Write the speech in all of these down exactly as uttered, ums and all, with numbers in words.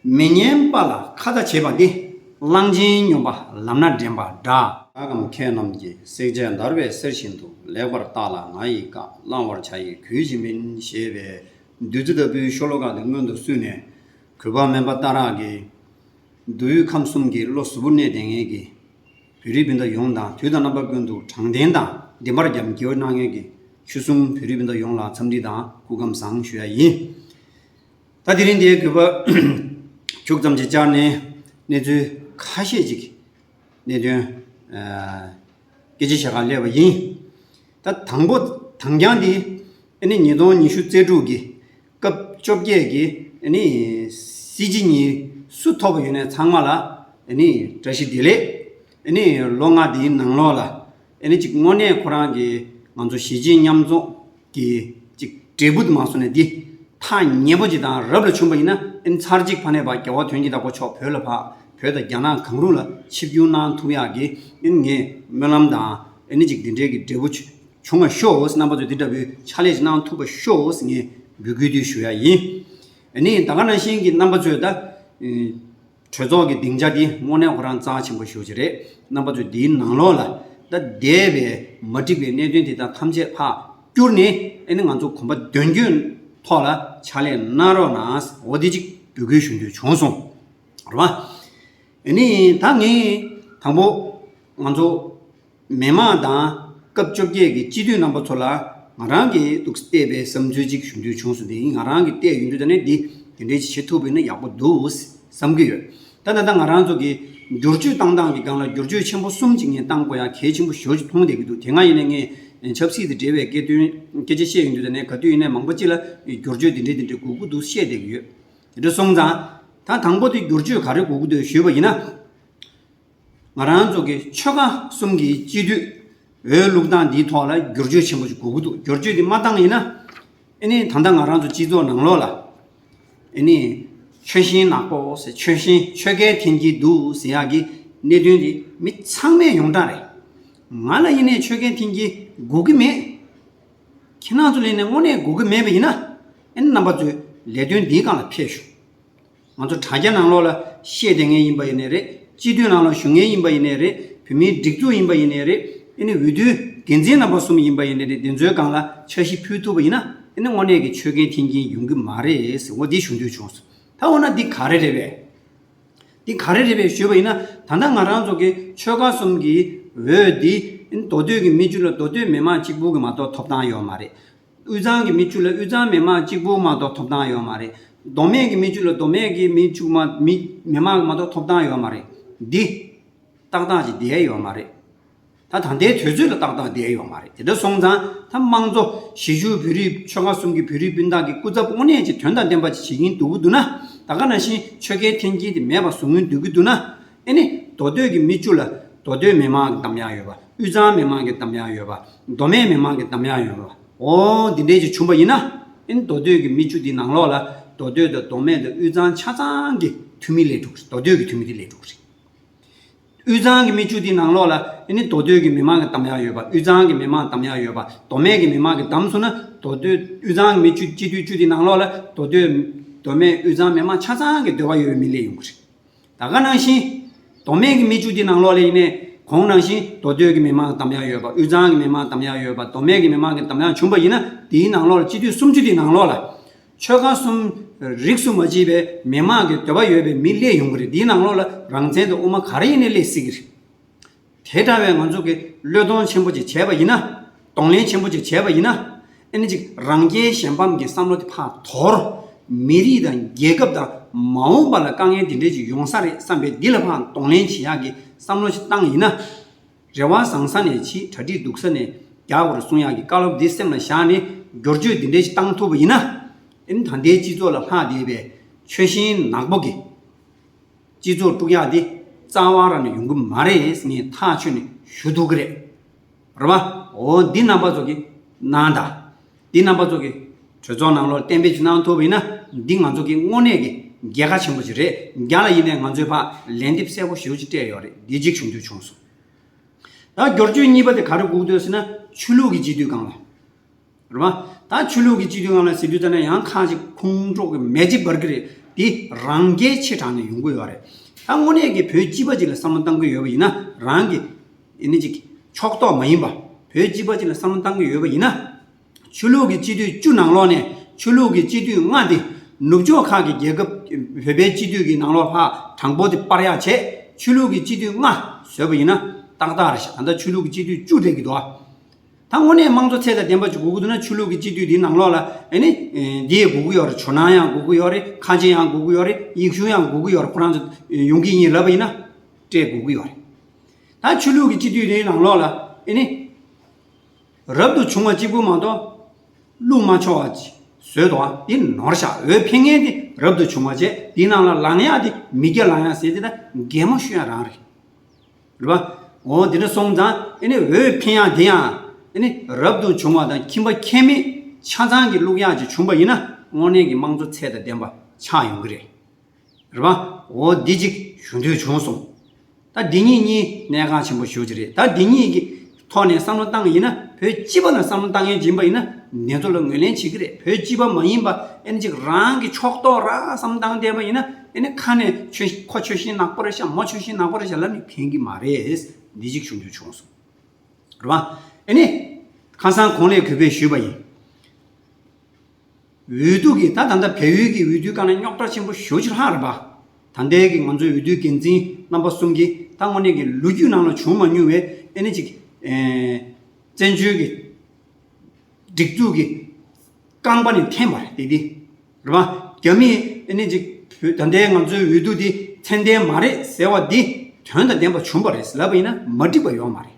མི་སྙན་པ་ལ་ཁ་བརྡ་བྱེད་པ་འདི། གླང་ཆེན་སྨྱོན་པ་ལམ་སྣ་འདྲེན་པ་འདྲ། རྒྱལ་ཁམས་མཁས་རྣམས་ཀྱིས། བསྲེག་བཅད་བརྡར་བའི་གསེར་བཞིན་དུ། ལེགས་པར་བརྟགས་ལ་ང་ཡི་བཀའ། བླང་བར་བྱ་ཡི་གུས་ཕྱིར་མིན། ཞེས་པའི་བདུད་རྩི་ལྟ་བུའི་ཤོ་ལོ་ཀ་འདི་སྔོན་དུ་བསུས་ནས། གུས་པ་མེད་པ་ལྟ་རག་གི། མདོ་དབུས་ཁམས་གསུམ་གྱི་བློ་གཟུ་བོར་གནས་བསྡད་མཁན་གྱི་བོད་རིགས་སྤུན་ཟླ་ཡོངས་དང་། དུས་དང་རྣམ་པ་ཀུན་ཏུ་དྲང་བདེན་དང་བདེན་པར་རྒྱབ་འགལ་གནང་མཁན་གྱི་ཆོལ་གསུམ་བོད་རིགས་སྤུན་ཟླ་ཡོངས་ལ་འཚམས་འདྲི་དང་སྐུ་ཁམས་བཟང་ཞུ་ཡ་ཡིན། ད་དེ་རིང་འདིའི་གུས་པ་ཁྱུག་ཙམ་ཅིག་བཅར་ནས་གནས་ཚུལ་ཁ་ཤས་ཅིག་གནད་དོན་སྐད་ཆ་བཤད་གར་སླེབས་པ་ཡིན། ད་དང་པོ་དང་རྐྱང་འདི་ཨ་ནི་ཉིས་སྟོང་ཉི་ཤུ་རྩ་དྲུག་གི་སྐབས་བཅོ་བརྒྱད་ཀྱི་ཨ་ནི་སྲིད་སྤྱི་གཉིས་སུ་ཐོབ་པ་ཡོད་ནས་ཚང་མ་ལ་ཨ་ནི་བཀྲ་ཤིས་བདེ་ལེགས། ཨ་ནི་ལོ་ལྔ་འདིའི་ནང་ལོགས་ལ་ཨ་ནི་གཅིག་དངོས་གནས་ཁོ་རང་གི་ང་ཚོ་གཞིས་བྱེས་མཉམ་འཛོམས་ཀྱི་གཅིག་འབྲས་བུ་དུ་མ་སོང་ནས་འདི་ཐག་ཉེ་པོ་ཅིག་དང་རབ་ལ་བྱུང་པ་ཡིན་ན་ཨ་ནི་ཚར་གཅིག་ཕ་ནས་ཕར་རྒྱལ་བ་དོན་གྱི་བདག་པོ་མཆོག་བོད་ལ་ཕར་བོད་དང་རྒྱ་ནག་གང་རུང་ལ་ཆིབས་བསྒྱུར་གནང་ཐུབ་ཡག་གི་ཨ་ནི་ངས་སྨོན་ལམ་དང་ཨ་ནི་གཅིག་འདི་འདྲའི་གི་འབྲས་བུ་བྱུང་བ་ཤོག་ཟེར། རྣམ་པ་ཚོས་འདི་འདྲ་བའི་ཕྱག་ལས་ཅིག་གནང་ཐུབ་པ་ཤོག་ཟེར་ངས་འབོད་སྐུལ་འདི་ཞུ་ཡ་ཡིན། ཨ་ནི་ད་ག་ནང་བཞིན་གྱི་རྣམ་པ་ཚོས་ད་གྲོས་ཚོགས་ཀྱི་སྡིངས་ཆ་འདི་དངོས་གནས་ཁོ་རང་རྩ་ཆེན་པོ་ཞེ་པོ་ཅིག་རེད། རྣམ་པ་ཚོས་འདིའི་ནང་ལོགས་ལ་ད་འདས་པའི་མ་འགྲིག་པའི་གནད་དོན་དེ་དག་ཐམས་ཅད་ཕར་བསྐྱུར་ནས་ཨ་ནི་ང་ཚོ་གོམ་པ་མདུན་སྐྱོད་ཐོག་ལ་ཕྱག་ལས་གནང་རོགས་གནང་། འོ་འདི་གཅིག་འབོད་སྐུལ་ཞུ་འདོད་བྱུང་སོང་། རེད་བ། ཨ་ནི་ད་ངས་དང་པོ་ང་ཚོ་མི་མང་དང་སྐབས་བཅོ་བརྒྱད་ཀྱི་སྤྱི་འཐུས་རྣམ་པ་ཚོ་ལ་ང་རང་གིས་འདུག་བལྟས་པའི་བསམ་ཚུལ་ཅིག་ཞུ་འདོད་བྱུང་སོང་། དེ་ཡིན་ང་རང་གིས་བལྟས་ཡོང་དུས་ད་ནས་འདི་དེ་འདྲའི་ཅིག་བྱེད་ཐུབ་པ་ཡིན་ན་ཡག་པོ་འདུག་བསམ་གྱི་ཡོད། ད་ད་ལྟ་ང་རང་ཚོ་གིས་བསྒྱུར་བཅོས་བཏང་སྟངས་ཀྱི་སྒང་ལ་བསྒྱུར་བཅོས་ཆེན་པོ་གསུམ་ཅིག་ངས་བཏང་དགོས་ཡ་གལ་ཆེན་པོ་ཞེ་པོ་ཅིག་མཐོང་བསྡད་ཀྱི་འདུག་དེ་སྔ་ཡིན་ནའི་ངས་ཆབ་སྲིད་དང་འབྲེལ་བའི་སྐད་དོན་སྐད་ཆ་བཤད་ཡོང་དུས་ད་ནས་ག་དུས་ཡིན་ནའི་མང་པོ་ཅིག་ལ་བསྒྱུར་བཅོས་དེ་འདྲའི་དེ་འདྲའི་དགོས་ཀྱི་འདུག་བཤད་བསྡད་ཀྱི་ཡོད། དེ་འདྲ་སོང་ཙང་། ད་དང་པོ་དེ་བསྒྱུར་བཅོས་ག་རེ་དགོས་ཀྱི་འདུག་ཞུས་པ་ཡིན་ན། ང་རང་ཚོ་གི་ཆོལ་ཁ་གསུམ་གྱི་སྤྱི་འཐུས་འོས་བླུག་སྟངས་འདིའི་ཐོག་ལ་བསྒྱུར་བཅོས་ཆེན་པོ་ཞིག་དགོས་ཀྱི་འདུག་བསྒྱུར་བཅོས་འདི་མ་བཏང་ཡིན་ན། ཨ་ནི་ད་ལྟ་ང་རང་ཚོ་སྤྱི་ཚོགས་ནང་ལོགས་ལ་ཨ་ནི་ཆོལ་ཞེན་ནག་པོ་ཟེར། ཆོལ་ཞེན་ཆོལ་ཁའི་འཐེན་འཁྱེར་འདུག་ཟེར་ཡག་གི་གནད་དོན་འདི་མི་ཚང་མས་ཡོངས་གྲགས་རེད། ང་ལ་ཡིན་ནའི་ཆོལ་ཁའི་འཐེན་འཁྱེར་དགོས་ཀྱི་མེད། ཁྱེད་རང་ཚོ་ལ་ཡིན་ནའི་དངོས་གནས་དགོས་ཀྱི་མེད་པ་ཡིན་ན། ཨ་ནི་རྣམ་པ་ཚོས་ལས་དོན་འདིའི་སྒང་ལ་ཕེབས་ཤོག་ང་ཚོ་དྲ་རྒྱ་ནང་ལོགས་ལ་བཤད་བསྡད་མཁན་ཡིན་པ་ཡིན་ནའི་རེད། སྤྱི་འཐུས་ནང་ལ་ཞུགས་མཁན་ཡིན་པ་ཡིན་ནའི་རེད། བོད་མིའི་སྒྲིག་འཛུགས་ཡིན་པ་ཡིན་ནའི་རེད། ཨ་ནི་འོས་བསྡུའི་འགན་འཛིན་རྣམ་པ་གསུམ་ཡིན་པ་ཡིན་ནའི་རེད། དེ་ཚོའི་སྒང་ལ་འཆར་གཞི་ཕུལ་ཐུབ་པ་ཡིན་ན། ཨ་ནི་དངོས་གནས་ཀྱི་ཆོལ་ཁའི་འཐེན་འཁྱེར་ཡོང་གི་མ་རེད་ཟེར། འོ་འདི་ཞུ་འདོད་བྱུང་སོང་། ད་འོ་ན་འདི་ག་རེ་རེད་པས། འདི་ག་རེ་རེད་པས་ཞུས་པ་ཡིན་ན། ད་ལྟ་ང་རང་ཚོ་གི་ཆོལ་ཁ་གསུམ་གྱི་འོས་འདི་མདོ་སྟོད་ཀྱི་མི་བཅུ་ལ་མདོ་སྟོད་མི་མང་གཅིག་པུ་གི་མ་གཏོགས་ཐོབ་ཐང་ཡོད་མ་རེད། དབུས་གཙང་གི་མི་བཅུ་ལ་དབུས་གཙང་མི་མང་གཅིག་པུ་མ་གཏོགས་ཐོབ་ཐང་ཡོད་མ་རེད། མདོ་སྨད་ཀྱི་མི་བཅུ་ལ་མདོ་སྨད་ཀྱི་མི་བཅུ་མ་མི་མི་མང་གི་མ་གཏོགས་ཐོབ་ཐང་ཡོད་མ་རེད། འདི་ཏག་ཏག་ཅིག་བསྡད་ཡོད་མ་རེད། ད་ད་ལྟའི་དུས་ཚོད་ལ་ཏག་ཏག་བསྡད་ཡོད་མ་རེད། དེ་འདྲ་སོང་ཙང་ད་དམངས་གཙོ་གཞིས་བཞུགས་བོད་རིགས་ཆོལ་ཁ་གསུམ་གྱི་བོད་རིགས་སྤུན་ཟླ་གི་སྐུ་ཚབ་དངོས་གནས་ཀྱི་དོན་དང་ལྡན་པ་ཅིག་བྱེད་ཀྱིན་འདུག་གི་འདུག་ན། ད་ག་ནང་བཞིན་ཆོལ་ཁའི་འཐེན་འཁྱེར་དེ་མེད་པ་བཟོ་གིན་འདུག་གི་འདུག་ན། ཨ་ནི་མདོ་སྟོད་ཀྱི་མི་བཅུ་ལ་མདོ་སྟོད་མི་མང་གི་འདམ་ཡག་ཡོད་པ། དབུས་གཙང་མི་མང་གི་འདམ་ཡག་ཡོད་པ། མདོ་སྨད་མི་མང་གི་འདམ་ཡག་ཡོད་པ། འོ་འདི་འདྲས་ཅིག་བྱུང་པ་ཡིན་ན། ཨ་ནི་མདོ་སྟོད་ཀྱི་མི་བཅུ་འདི་ནང་ལོགས་ལ་མདོ་སྟོད་དང་མདོ་སྨད་དང་དབུས་གཙང་ཆ་ཚང་གི་འཐུས་མི་སླེབས་འགྲོ་གི་རེད། མདོ་སྟོད་ཀྱི་འཐུས་མི་དེ་སླེབས་འགྲོ་གི་རེད། དབུས་གཙང་གི་མི་བཅུ་དེའི་ནང་ལོགས་ལ་ཨ་ནི་མདོ་སྟོད་ཀྱི་མི་མང་གི་འདམ་ཡག་ཡོད་པ། དབུས་གཙང་གི་མི་མང་འདམ་ཡག་ཡོད་པ། མདོ་སྨད་ཀྱི་མི་མང་གི་འདམ་སོང་ན། མདོ་སྟོད་དབུས་གཙང་གི་མི་བཅུ་སྤྱི་འཐུས་བཅུ་དེའི་ནང་ལོགས་ལ་མདོ་སྟོད་མདོ་སྨད་དབུས་གཙང་མི་མང་ཆ་ཚང་གི་འདོད་པ་ཡོད་པའི་མི་སླེབས་ཡོང་གི་རེད། ད་ག་ནང་བཞིན་མདོ་སྨད་ཀྱི་མི་བཅུ་དེའི་ནང་ལོགས་ལ་ཡིན་ནའི་གོང་ནང་བཞིན་མདོ་སྟོད་ཀྱི་མི་མང་འདམ་ཡག་ཡོད་པ། དབུས་གཙང་གི་མི་མང་འདམ་ཡག་ཡོད་པ། མདོ་སྨད་ཀྱི་མི་མང་གི་འདམ་ཡག་བྱུང་པ་ཡིན་ན། དེའི་ནང་ལོགས་ལ་སྤྱི་འཐུས་སུམ་ཅུ་དེའི་ནང་ལོགས་ལ། ཆོལ་ཁ་གསུམ་རིགས་སུ་མ་ཆད་པའི་མི་མང་གི་འདོད་པ་ཡོད་པའི་མི་སླེབས་ཡོང་གི་རེད། འདིའི་ནང་ལོགས་ལ་རང་བཙན་དང་དབུ་མ་ག་རེ་ཡིན་ནའི་སླེབས་སྲིད་ཀྱི་རེད། དེ་འདྲ་བའི་ང་ཚོ་གིས་བློས་གཏོང་ཆེན་པོ་ཅིག་བྱས་པ་ཡིན་ན། གདོང་ལེན་ཆེན་པོ་ཅིག་བྱས་པ་ཡིན་ན། ཨ་ནི་ཅིག་རང་རྒྱལ་གཞན་ཕམ་གྱི་བསམ་བློ་དེ་ཕར་དོར། མི་རིགས་དང་རྒྱལ་ཁབ་དང་མ་འོངས་པ་ལ་དཀའ་ངལ་འདི་འདྲས་ཅིག་ཡོང་ས་རེད་བསམ་པའི་འདི་ལ་ཕར་གདོང་ལེན་བྱེད་ཡག་གི་བསམ་བློ་ཞིག་བཏང་ཡིན་ན། རེ་བ་བཟང་ས་ནས་བྱེད། གྲ་སྒྲིག་སྡུག་ས་ནས་རྒྱག་དགོས་རེད་གསུང་ཡག་གི་བཀའ་སློབ་འདི་སེམས་ལ་བཞག་ནས་བསྒྱུར་བཅོས་འདི་འདྲས་ཞིག་བཏང་ཐུབ་པ་ཡིན་ན། ཨ་ནི་ད་ལྟའི་སྤྱི་ཚོགས་ལ་ལྷག་བསྡད་པའི་ཆོལ་ཞེན་ནག་པོ་གི་སྤྱི་ཚོགས་དཀྲུག་ཡག་འདི་རྩ་བ་རང་ནས་ཡོང་གི་མ་རེད་ཟེར་ངས་ཐག་ཆོད་ནས་ཞུ་ཐུབ་ཀྱི་རེད། རེད་པ། འོ་འདི་རྣམ་པ་ཚོ་གིས་གནང་དང་། འདི་རྣམ་པ་ཚོ་གིས་གྲོས་ཚོགས་ནང་ལོགས་གཏན་འབེབས་ཅིག་གནང་ཐུབ་པ་ཡིན་ན། འདི་ང་ཚོ་གི་དངོས་གནས་ཀྱི་རྒྱལ་ཁ་ཆེན་པོ་ཞིག་རེད། རྒྱ་ལ་ཡིན་ནའི་ང་ཚོས་ཕར་ལན་འདེབས་གསལ་པོ་ཞེ་པོ་ཅིག་སྤྲད་ཡོད་རེད། འདི་གཅིག་ཞུ་འདོད་བྱུང་སོང་། ད་བསྒྱུར་བཅོས་གཉིས་པ་དེ་ག་རེ་དགོས་འདུག་ཟེར་ན། ཆོས་ལུགས་ཀྱི་སྤྱི་འཐུས་སྒང་ལ། རེད་པ། ད་ཆོས་ལུགས་ཀྱི་སྤྱི་འཐུས་སྒང་ལ་ཟེར་དུས་ཙ་ན་ཡང་ཁག་ཅིག་ཁོང་ཁྲོ་གི་མེ་ལྕེ་འབར་གི་རེད། དེ་རང་རྒྱལ་ཆེ་དྲགས་ནས་ཡོང་གི་ཡོད་རེད། ད་དངོས་གནས་ཀྱི་བོད་སྤྱི་པ་ཅིག་ལ་བསམ་བློ་བཏང་གི་ཡོད་པ་ཡིན་ན། རང་གི་ཨེ་ནི་ཅིག་ཕྱོགས་གཏོགས་མ་ཡིན་པ། བོད་སྤྱི་པ་ཅིག་ལ་བསམ་བློ་བཏང་གི་ཡོད་པ་ཡིན་ན། ཆོས་ལུགས་ཀྱི་སྤྱི་འཐུས་བཅུ་ནང་ལོགས་ནས་ཆོས་ལུགས་ཀྱི་སྤྱི་འཐུས་ལྔ་དེ་ནུབ་ཕྱོགས་ཁག་གི་རྒྱལ་ཁབ། བོད་པའི་སྤྱི་འཐུས་ཀྱི་ནང་ལོགས་ཕར་གྲངས་འབོར་དེ་སྤར་ཡག་བྱས། ཆོས་ལུགས་ཀྱི་སྤྱི་འཐུས་ལྔ་བཟོས་པ་ཡིན་ན་ཏག་ཏག་རེད་ཤག་ད་ལྟ་ཆོས་ལུགས་ཀྱི་སྤྱི་འཐུས་བཅུ་རེད་ཀྱི་འདུག་ཨ། ད་དངོས་གནས་དམངས་གཙོ་ཚད་དང་ལྡན་པ་ཅིག་དགོས་ཀྱི་འདུག་ན། ཆོས་ལུགས་ཀྱི་སྤྱི་འཐུས་འདིའི་ནང་ལོགས་ལ་ཨེ་ནི་འདི་ཡང་དགོས་ཀྱི་ཡོད་རེད། ཇོ་ནང་ཡང་དགོས་ཀྱི་ཡོད་རེད། ཁ་ཆེ་ཡང་དགོས་ཀྱི་ཡོད་རེད། ཡེ་ཤུ་ཡང་དགོས་ཀྱི་ཡོད་རེད། ཁོ་རང་ཚོ་ཡོང་གི་ཡིན་ལབ་པ་ཡིན་ན་སྤྲད་དགོས་ཀྱི་ཡོད་རེད། ད་ཆོས་ལུགས་ཀྱི་སྤྱི་འཐུས་འདིའི་ནང་ལོགས་ལ་ཨེ་ནི་རབ་ཏུ་བྱུང་བ་གཅིག་པུ་མ་གཏོགས་བླུག་མ་ཆོག་པ་ཅིག་བཟོས་འདུག་ཨ། འདི་ནོར་ཤག་འོས་འཕེན་མཁན་དེ་རབ་ཏུ་བྱུང་བ་བྱས། འདིའི་ནང་ལ་ལངས་ཡག་དེ་མི་སྐྱ་ལངས་ཡག་ཟེར་དེ་ད་གད་མོ་ཤོར་ཡག་རང་རེད། རེད་པ། འོ་འདི་འདྲ་སོང་ཙང་ཨེ་ནི་འོས་འཕེན་ཡག་དེ་ཡང་ཨེ་ནི་རབ་ཏུ་བྱུང་བ་དང་ཁྱིམ་པ་ཁྱིམ་མི་ཆ་ཚང་གི་བླུག་ཡག་ཅིག་བྱུང་པ་ཡིན་ན་དངོས་གནས་ཀྱི་དམངས་གཙོ་ཚད་དང་ལྡན་པ་ཆགས་ཡོང་གི་རེད། རེད་པ། འོ་འདི་གཅིག་ཞུ་འདོད་བྱུང་སོང་། ད་འདི་གཉིས་གཉིས་གནད་འགག་ཆེན་པོ་ཞེ་པོ་ཅིག་རེད། ད་འདི་གཉིས་ཀྱི་ཐོག་ནས་བསམ་བློ་བཏང་ཡིན་ན། བོད་སྤྱི་པ་ལ་བསམ་བློ་བཏང་མཁན་ཡིན་པ་ཡིན་ན་འདི་ཚོ་ལ་ངོས་ལེན་བྱེད་ཀྱི་རེད། བོད་སྤྱི་པ་མ་ཡིན་པ་ཨེ་ནི་ཅིག་རང་གི་ཕྱོགས་གཏོགས་རང་བསམ་བློ་བཏང་བསྡད་པ་ཡིན་ན་ཨེ་ནི་ཁ་ནས་ཆོས་ཁོ་ཆོས་ཤིང་ནག་པོ་རེད་ཤག་མོ་ཆོས་ཤིང་ནག་པོ་རེད་ཤག་ལབ་ནས་ཕན་གྱི་མ་རེད། འདི་གཅིག་ཞུ་འདོད་བྱུང་སོང་། རེད་པ། ཨེ་ནི་ཁ་སང་གོང་ལས་གུས་པས་ཞུས་པ་ཡིན། འོས་བསྡུ་གི་ད་ད་ལྟ་བལ་ཡུལ་གྱི་འོས་བསྡུའི་སྒང་ལ་རྙོག་དྲ་ཆེན་པོ་ཞེ་པོ་ཅིག་ལྷག་རེད་པ། ད་ལྟའི་གི་ང་ཚོའི་འོས་བསྡུའི་འགན་འཛིན་རྣམ་པ་གསུམ་གྱིས་ད་དངོས་གནས་ཀྱི་ལོ་རྒྱུས་ནང་ལ་བྱུང་མ་མྱོང་བའི་ཨེ་ནི་ཅིག་ཨེ། བཙན་བྱོལ་གྱི་སྒྲིག་འཛུགས་ཀྱི་རྐང་པ་ནས་འཐེན་པ་རེད་དེ་དེ། རེད་པ། རྒྱ་མིས་ཨེ་ནི་ཅིག་བོད་ད་ལྟའི་ང་ཚོའི་འོས་བསྡུ་འདི་ཚད་ལྡན་མ་རེད་ཟེར་བ་འདི་དོན་དང་ལྡན་པ་བྱུང་བ་རེད་ལབ་པ་ཡིན་ན་མ་འགྲིག་པ་ཡོད་མ་རེད།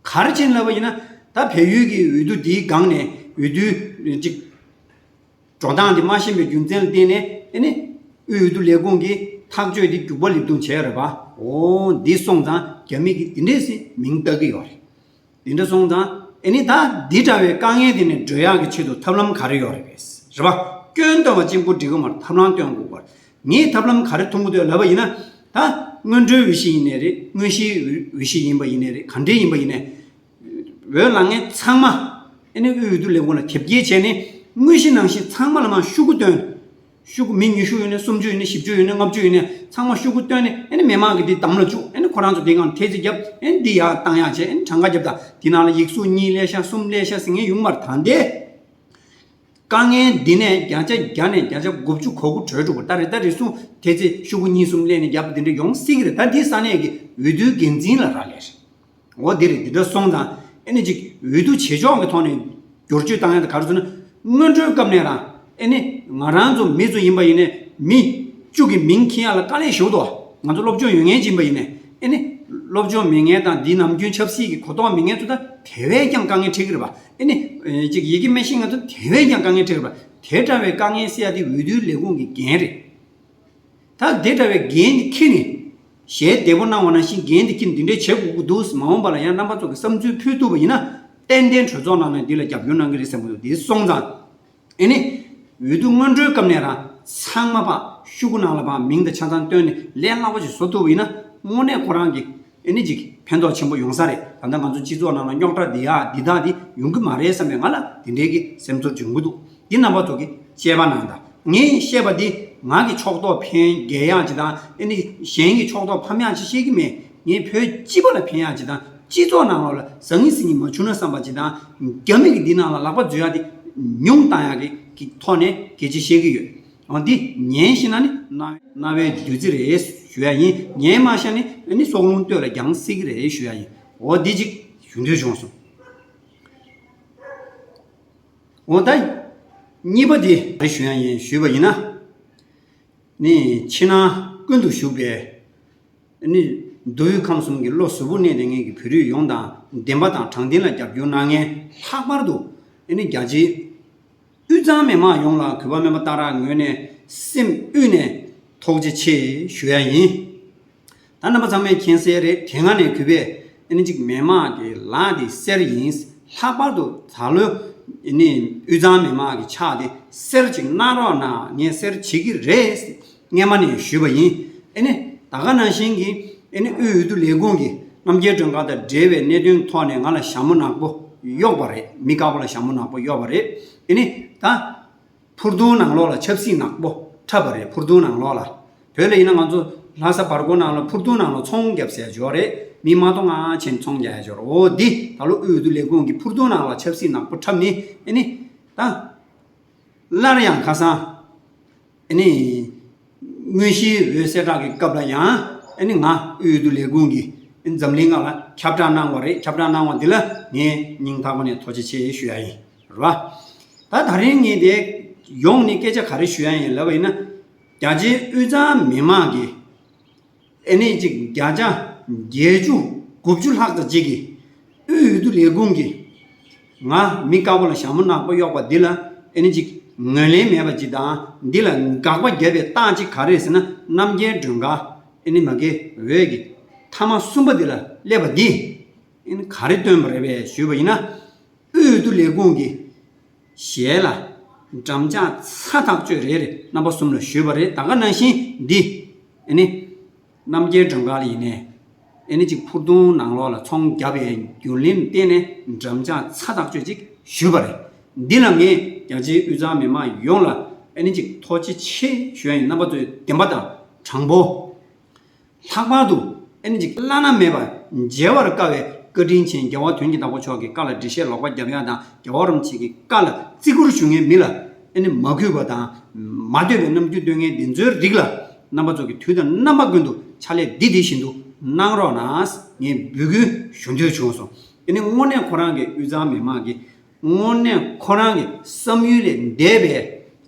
ག་རེ་བྱས་ལབ་པ་ཡིན་ན། ད་བལ་ཡུལ་གྱི་འོས་བསྡུ་འདིའི་སྒང་ནས་འོས་བསྡུའི་ཅིག་འགྲོ་སྟངས་འདི་མ་ཤེས་པའི་རྒྱུ་མཚན་ལ་བརྟེན་ནས་ཨེ་ནི་དབུས་འོས་བསྡུ་ལས་ཁུངས་ཀྱིས་ཐག་གཅོད་འདི་རྒྱུག་པ་ལེབ་རྡུང་བྱས་རེད་པ། འོ་འདི་སོང་ཙང་རྒྱ་མི་གིས་འདི་འདྲས་སེ་མིང་བཏགས་ཀྱི་ཡོད་རེད། འདི་འདྲ་སོང་ཙང་ཨེ་ནི་ད་འདི་འདྲ་བའི་དཀའ་ངལ་འདི་ནས་སྒྲོལ་ཡག་གི་ཆེད་དུ་ཐབས་ལམ་ག་རེ་ཡོད་རེད་པས། རེད་པ། སྐྱོན་སྟོན་པ་གཅིག་པུ་འགྲིག་གི་མ་རེད། ཐབས་ལམ་སྟོན་དགོས་པ་རེད། ངས་ཐབས་ལམ་ག་རེ་མཐོང་གི་འདུག་ལབ་པ་ཡིན་ན། ད་སྔོན་འགྲོའི་འོས་གཞི་ཡིན་ནའི་རེད། དངོས་གཞིའི་འོས་གཞི་ཡིན་པ་ཡིན་ནའི་རེད། ག་འདྲའི་ཡིན་པ་ཡིན་ནའི། འོས་ལངས་མཁན་ཚང་མ་ཨེ་ནི་དབུས་འོས་བསྡུ་ལས་ཁུངས་ལ་དེབ་སྐྱེལ་བྱས་ནས་དངོས་གཞི་ནང་བཞིན་ཚང་མ་ལ་མར་ཤོག་གུ་སྟོན། ཤོག་གུ་མི་ཉི་ཤུ་ཡོད་ནའི་སུམ་ཅུ་ཡོད་ནའི་བཞི་བཅུ་ཡོད་ནའི་ལྔ་བཅུ་ཡོད་ནའི་ཚང་མ་ཤོག་གུ་སྟོན་ནས་ཨེ་ནི་མི་མང་གིས་འདི་འདམ་ལ་བཅུག་ཨེ་ནི་ཁོ་རང་ཚོ་འདི་སྒང་ཐེལ་ཙེ་བརྒྱབ། ཨེ་ནི་འདི་ཡར་བཏང་ཡག་བྱས། ཨེ་ནི་གྲངས་ཀ་བརྒྱབ། ད་འདི་ནང་ལ་ཡིག་གཟུགས་གཉིས་སླེབས་ཤག་གསུམ་སླེབས་ཤག་ཟེར་མཁན་ཡོང་མ་རེད། ད་ལྟའི་དཀའ་ངལ་འདི་ནས་བརྒྱ་ཆ་བརྒྱ་ནས་བརྒྱ་ཆ་དགུ་བཅུ་གོ་དགུ་གྲོལ་འགྲོ་གི་རེད། ད་རེས་ད་རེས་སུ་དེ་ཚེ་ཤོག་གུ་གཉིས་གསུམ་ལེན་ནས་རྒྱབ་དེ་འདྲ་ཡོང་སྲིད་ཀྱི་རེད། ད་འདི་ས་གནས་ཀྱི་འོས་བསྡུའི་འགན་འཛིན་ལ་རག་ལས་རེད། འོ་འདི་རེད། འདི་འདྲ་སོང་ཙང་ཨེ་ནི་ཅིག་འོས་བསྡུ་བྱེད་ཕྱོགས་ཀྱི་ཐོག་ནས་བསྒྱུར་བཅོས་བཏང་ཡག་དེ་ག་རེ་ཟེར་ན། སྔོན་འགྲོའི་སྐབས་ནས་རང་ཨེ་ནི་ང་རང་ཚོ་མི་ཚོ་ཡིན་པ་ཡིན་ནའི་མི་བཅུ་གི་མིང་འཁྱེར་ཡག་ལ་དཀའ་ལས་ཞེ་པོ་འདུག་ང་ཚོ་སློབ་སྦྱོང་ཡོད་མཁན་ཅིག་ཡིན་པ་ཡིན་ནའི་ཨེ་ནི་སློབ་སྦྱོང་མེད་མཁན་དང་འདི་ནམ་རྒྱུན་ཆབ་སྲིད་ཀྱི་གོ་རྟོགས་མེད་མཁན་ཚོ་ད་དེ་བས་ཀྱང་དཀའ་ངལ་འཕྲད་ཀྱི་རེད་པ། ཨེ་ནི་ཅིག་ཡི་གེ་མི་ཤེས་མཁན་ཚོ་དེ་བས་ཀྱང་དཀའ་ངལ་འཕྲད་ཀྱི་རེད་པ། དེ་འདྲ་བའི་དཀའ་ངལ་སེལ་ཡག་དེ་འོས་བསྡུའི་ལས་ཁུངས་ཀྱི་འགན་རེད། ད་དེ་འདྲ་བའི་འགན་འཁྱེར་ནས་ཞལ་བདེ་པོ་གནང་བ་ནང་བཞིན་འགན་འདི་འཁྱེར་ནས་འདི་འདྲའི་བྱེད་དགོས་ཀྱི་འདུག་མ་འོངས་པ་ལ་ཡང་རྣམ་པ་ཚོ་གི་བསམ་ཚུལ་ཕུལ་ཐུབ་པ་ཡིན་ན་ཏན་ཏན་གྲོས་ཚོགས་ནང་ནས་འདི་ལ་རྒྱབ་སྐྱོར་གནང་གི་རེད་བསམ་གྱི་འདུག་འདི་སོང་ཙང་ཨེ་ནི་འོས་བསྡུ་སྔོན་འགྲོའི་སྐབས་ནས་རང་ཚང་མ་ཕར་ཤོག་གུ་ནང་ལ་ཕར་མིང་དང་ཆ་ཚང་བཏོན་ནས་ལས་སླ་པོ་ཞིག་བཟོ་ཐུབ་པ་ཡིན་ན་དངོས་གནས་ཁོ་རང་གི་ཨེ་ནི་ཅིག་ཕན་ཐོགས་ཆེན་པོ་ཡོང་ས་རེད། ད་ལྟ་ང་ཚོ་སྤྱི་ཚོགས་ནང་ལ་རྙོག་དྲ་འདི་ཡག་འདི་དག་འདི་ཡོང་གི་མ་རེད་བསམ་པའི་ང་ལ་འདི་འདྲའི་གི་སེམས་ཚོར་འབྱུང་གི་འདུག་འདི་རྣམ་པ་ཚོ་གི་དཔྱད་པ་གནང་དང་། ངས་བཤད་པ་འདི་ང་གི་ཕྱོགས་གཏོགས་ཕན་རྒྱལ་ཡག་ཅིག་དང་ཨེ་ནི་གཞན་གྱི་ཕྱོགས་གཏོགས་ཕམ་ཡག་ཅིག་བཤད་ཀྱི་མེད། ངས་བོད་སྤྱི་པ་ལ་ཕན་ཡག་ཅིག་དང་སྤྱི་ཚོགས་ནང་ལོགས་ལ་ཟང་ངེ་ཟིང་ངེ་མ་བྱུང་ན་བསམ་པ་ཅིག་དང་རྒྱ་མི་གི་འདི་ནང་ལ་ལག་པ་འཛུལ་ཡག་འདི་ཉུང་བཏང་ཡག་གི་གི་ཐོག་ནས་སྐད་ཆ་བཤད་ཀྱི་ཡོད། འོ་འདི་ཉན་ཤེས་ན་ནི་རྣ་རྣ་བའི་བདུད་རྩི་རེད་ཞུ་ཡག་ཡིན། ཉན་མ་ཤེས་ན་ནི་སྲོག་རླུང་སྟོད་ལ་རྒྱང་སྲིད་ཀྱི་རེད་ཞུ་ཡག་ཡིན། འོ་འདི་ཅིག་ཞུ་འདོད་བྱུང་སོང་། འོ་ད་གཉིས་པ་འདི་རེ་ཞུ་ཡག་ཡིན་ཞུས་པ་ཡིན་ན། ནི་ཕྱི་ནང་ཀུན་ཏུ་བཞུགས་པའི་ནི་མདོ་དབུས་ཁམས་གསུམ་གྱི་བློ་གཟུ་བོར་གནས་བསྡད་མཁན་གྱི་བོད་རིགས་ཡོངས་དང་བདེན་པ་དང་དྲང་བདེན་ལ་རྒྱབ་སྐྱོར་གནང་མཁན། ལྷག་པར་དུ་ནི་རྒྱ་ཆེའི་དབུས་གཙང་མི་མང་ཡོངས་ལ་གུས་པ་སྨན་པ་སྟག་རག་ངོས་ནས་སེམས་དབུས་ནས་ཐུགས་རྗེ་ཆེ་ཞུ་ཡག་ཡིན། ད་རྣམ་པ་ཚང་མས་མཁྱེན་གསལ་རེད། དེ་སྔ་ནས་གུས་པས་ཨ་ནི་གཅིག་མི་མང་གི་ལཱ་འདི་གསེར་ཡིན། ལྷག་པར་དུ་ད་ལོའི་ཨ་ནི་དབུས་གཙང་མི་མང་གི་ཕྱག་འདི་གསེར་ཅིག་གནང་རོགས་གནང་། ངས་གསེར་བྱེད་ཀྱི་རེད། སྔས་མ་ནས་ཞུས་པ་ཡིན། ཨ་ནི་ད་ག་ནང་བཞིན་གྱི་ཨ་ནི་དབུས་འོས་བསྡུ་ལས་ཁུངས་ཀྱི་རྣམ་རྒྱལ་སྒྲོན་དཀར་དང་འབྲེལ་བའི་གནད་དོན་ཐོག་ནས་ང་ལ་ཞྭ་མོ་ནག་པོ་གཡོགས་པ་རེད། མི་དཀར་པོ་ལ་ཞྭ་མོ་ནག་པོ་གཡོགས་པ་རེད། ཨ་ནི་ད། ཕུར་དུང་ནང་ལོགས་ལ་ཆབ་སྲིད་ནག་པོ། འཁྲབ་པ་རེད། འཕུར་ཐུང་ནང་ལོགས་ལ། བོད་ལ་ཡིན་ན་ང་ཚོ་ལྷ་ས་བར་སྐོར་ནང་ལ་འཕུར་ཐུང་ནང་ལ་ཚོང་རྒྱབ་ཟེར་ཡ་ཅིག་ཡོད་རེད། མི་མ་གཏོགས་ང་ཕྱིན་ཚོང་རྒྱག་ཡ་ཅིག་ཡོད་རེད། འོ་འདི་ད་ལོ་དབུས་འོས་བསྡུ་ལས་ཁུངས་ཀྱིས་འཕུར་ཐུང་ནང་ལ་ཆབ་སྲིད་ནག་པོ་འཁྲབ་ནི་ཨེ་ནི་ད། སླར་ཡང་ཁ་སང་ཨེ་ནི་དངོས་གཞིའི་འོས་གསལ་བསྒྲགས་ཀྱི་སྐབས་ལ་ཡང་ཨེ་ནི་ང་དབུས་འོས་བསྡུ་ལས་ཁུངས་ཀྱིས་ཨེ་ནི་འཛམ་གླིང་སྒང་ལ་ཁྱབ་བསྒྲགས་གནང་བ་རེད། ཁྱབ་བསྒྲགས་གནང་བ་འདི་ལ་ངས་སྙིང་ཐག་པ་ནས་ཐུགས་རྗེ་ཆེ་ཞུ་ཡ་ཡིན། རེད་བ། ད་ད་རིང་ངས་དེ་ཡོང་ནས་སྐད་ཆ་ག་རེ་ཞུ་ཡ་ཡིན་ལབ་པ་ཡིན་ན། རྒྱ་ཆེའི་དབུས་གཙང་མི་མང་གིས་ཨེ་ནི་ཅིག་བརྒྱ་ཆ་བརྒྱད་ཅུ་དགུ་བཅུ་ལྷག་ཙམ་ཅིག་གིས་དབུས་འོས་བསྡུ་ལས་ཁུངས་ཀྱིས་ང་མི་དཀར་པོ་ལ་ཞྭ་མོ་ནག་པོ་གཡོགས་པ་འདི་ལ་ཨེ་ནི་ཅིག་ངོས་ལེན་མེད་པ་ཅིག་དང་། འདི་ལ་དགག་པ་བརྒྱབ་པའི་རྟགས་ཅིག་ག་རེ་རེད་ཟེར་ན། རྣམ་རྒྱལ་སྒྲོལ་དཀར་ཨེ་ནི་མ་གི་འོས་ཀྱི་མཐའ་མ་གསུམ་པ་འདི་ལ་སླེབས་པ་འདི་ཨེ་ནི་ག་རེ་སྟོན་པ་རེད་པས་ཞུས་པ་ཡིན་ན། དབུས་འོས་བསྡུ་ལས་ཁུངས་ཀྱི་ཞལ་ལ་འགྲམ་ལྕག་ཚ་ཐག་ཆོད་རེ་རེ་རྣམ་པ་གསུམ་ལ་ཞུས་པ་རེད། ད་ག་ནང་བཞིན་འདི་ཨེ་ནི་རྣམ་རྒྱལ་སྒྲོལ་དཀར་ལ་ཡིན་ནའི་ཨེ་ནི་ཅིག་འཕུར་ཐུང་ནང་ལོགས་ལ་ཚོང་བརྒྱབ་པའི་རྒྱུན་ལས་བརྟེན་ནས་འགྲམ་ལྕག་ཚ་ཐག་ཆོད་ཅིག་ཞུས་པ་རེད། འདི་ལ་ངས་རྒྱ་ཆེའི་དབུས་གཙང་མི་མང་ཡོངས་ལ་ཨེ་ནི་ཅིག་ཐུགས་རྗེ་ཆེ་ཞུ་ཡ་ཡིན། རྣམ་པ་ཚོས་བདེན་པ་དང་དྲང་པོ། ལྷག་པར་དུ་ཨེ་ནི་ཅིག་བླ་ན་མེད་པ་མཇལ་བར་དཀའ་བའི་བཀའ་དྲིན་ཅན་རྒྱལ་བ་དོན་གྱི་བདག་པོ་མཆོག་གི་བཀའ་ལ་འགྲེལ་བཤད་ལོག་པ་རྒྱབ་ཡ་དང་། རྒྱལ་བ་རིན་པོ་ཆེ་གི་བཀའ་ལ་བརྩི་བཀུར་ཞུ་མཁན་མི་ལ་ཨེ་ནི་མ་གུས་པ་དང་མ་འདོད་པའི་རྣམ་འགྱུར་སྟོན་མཁན་འདི་ཚོའི་རིགས་ལ་རྣམ་པ་ཚོ་གིས་དུས་དང་རྣམ་པ་ཀུན་ཏུ་ཕྱག་ལས་འདི་འདི་བཞིན་དུ་གནང་རོགས་གནང་ངས་འབོད་སྐུལ་ཞུ་འདོད་བྱུང་སོང་། ཨེ་ནི་དངོས་གནས་ཁོ་རང་གི་དབུས་གཙང་མི་མང་གི་དངོས་གནས་ཁོ་རང་གི་བསམ་ཡུལ་ལས་འདས་པའི་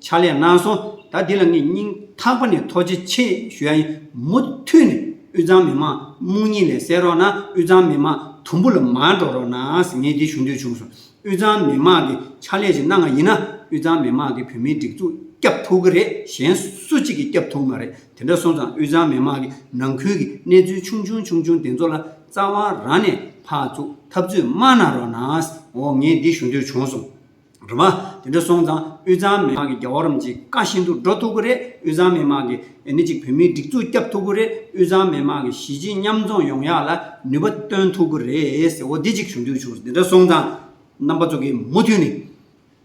ཕྱག་ལས་གནང་སོང་། ད་འདི་ལ་ངས་སྙིང་ཐག་པ་ནས་ཐུགས་རྗེ་ཆེ་ཞུ་ཡ་ཡིན། མུ་མཐུད་ནས་དབུས་གཙང་མི་མང་རྨོངས་གཉིད་ལས་སད་རོགས་གནང་། དབུས་གཙང་མི་མང་དུམ་བུ་ལ་མ་འགྲོ་རོགས་གནང་ཟེར་ངས་འདི་ཞུ་འདོད་བྱུང་སོང་། དབུས་གཙང་མི་མང་གི་ཕྱག་ལས་ཅིག་གནང་བ་ཡིན་ན། དབུས་གཙང་མི་མང་གི་བོད་མིའི་སྒྲིག་འཛུགས་སྐྱབས་ཐུབ་ཀྱི་རེད། གཞན་སུ་གཅིག་གིས་སྐྱབས་ཐུབ་མ་རེད། དེ་འདྲ་སོང་ཙང་དབུས་གཙང་མི་མང་གི་ནང་ཁུལ་གྱི་གནས་ཚུལ་ཆུང་ཆུང་ཆུང་ཆུང་དེ་ཚོ་ལ་རྩ་བ་རང་ནས་ཕར་ཚུར་འཐབ་རྩོད་མ་གནང་རོགས་གནང་། འོ་ངས་འདི་ཞུ་འདོད་བྱུང་སོང་། རེད་པ། དེ་འདྲ་སོང་ཙང་དབུས་གཙང་མི་མང་གི་རྒྱལ་བ་རིན་པོ་ཆེའི་བཀའ་བཞིན་དུ་འགྲོ་ཐུབ་ཀྱི་རེད། དབུས་གཙང་མི་མང་གི་ཨེ་ནི་ཅིག་བོད་མིའི་སྒྲིག་འཛུགས་སྐྱབས་ཐུབ་ཀྱི་རེད། དབུས་གཙང་མི་མང་གི་གཞིས་བྱེས་མཉམ་འཛོམས་ཡོང་ཡག་ལ་ནུས་པ་བཏོན་ཐུབ་ཀྱི་རེད་ཟེར། འོ་འདི་གཅིག་ཞུ་འདོད་བྱུང་། དེ་འདྲ་སོང་ཙང་རྣམ་པ་ཚོ་གིས་མུ་མཐུད་ནས་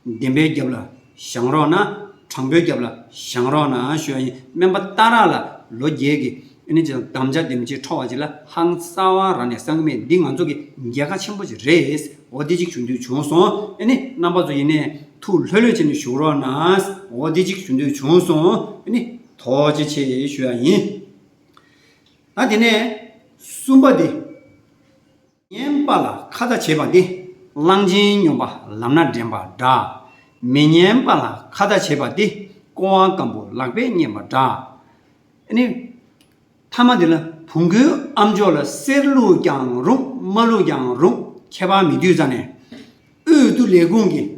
བདེན་པའི་རྒྱབ་ལ་བཞེངས་རོགས་གནང་། དྲང་པོའི་རྒྱབ་ལ་བཞེངས་རོགས་གནང་ཞུ་ཡ་ཡིན། སྨན་པ་ཏཱ་ར་ལ་ལོ་བརྒྱད་ཀྱི་ཨེ་ནི་ཅིག་དམ་བཅའ་དེམ་ཅིག་འཕྲོ་བ་ཅིག་ལ་ཧང་སང་བ་རང་ནས་སང་གི་མེད། འདི་ང་ཚོ་གི་རྒྱལ་ཁ་ཆེན་པོ་ཅིག་རེད། འོ་འདི་གཅིག་ཞུ་འདོད་བྱུང་སོང་། ཨེ་ནི་རྣམ་པ་ཚོ་ཡིན་ནའི་ཐུགས་ལྷོད་ལྷོད་བྱས་ནས་བཞུགས་རོགས་གནང་། འོ་འདི་གཅིག་ཞུ་འདོད་བྱུང་སོང་། ཨེ་ནི་ཐུགས་རྗེ་ཆེ་ཞུ་ཡ་ཡིན། ད་དེ་ནས་གསུམ་པ་འདི། མི་སྙན་པ་ལ་ཁ་ཏ་བྱེད་པ་འདི། གླང་ཆེན་སྨྱོན་པ་ལམ་སྣ་འདྲེན་པ་འདྲ། མི་སྙན་པ་ལ་ཁ་ཏ་བྱེད་པ་འདི། ཀོ་བ་སྐམ་པོ་ལག་པས་མཉེན་པ་འདྲ། ཨ་ནི། མཐའ་མ་འདི་ལ་བོང་གུའི་ཨམ་ཅོག་ལ་གསེར་བླུགས་ཀྱང་རུང་མ་བླུགས་ཀྱང་རུང་ཁྱད་པར་མེད་དུས་ཙ་ནས། དབུས་འོས་བསྡུ་ལས་ཁུངས་ཀྱིས་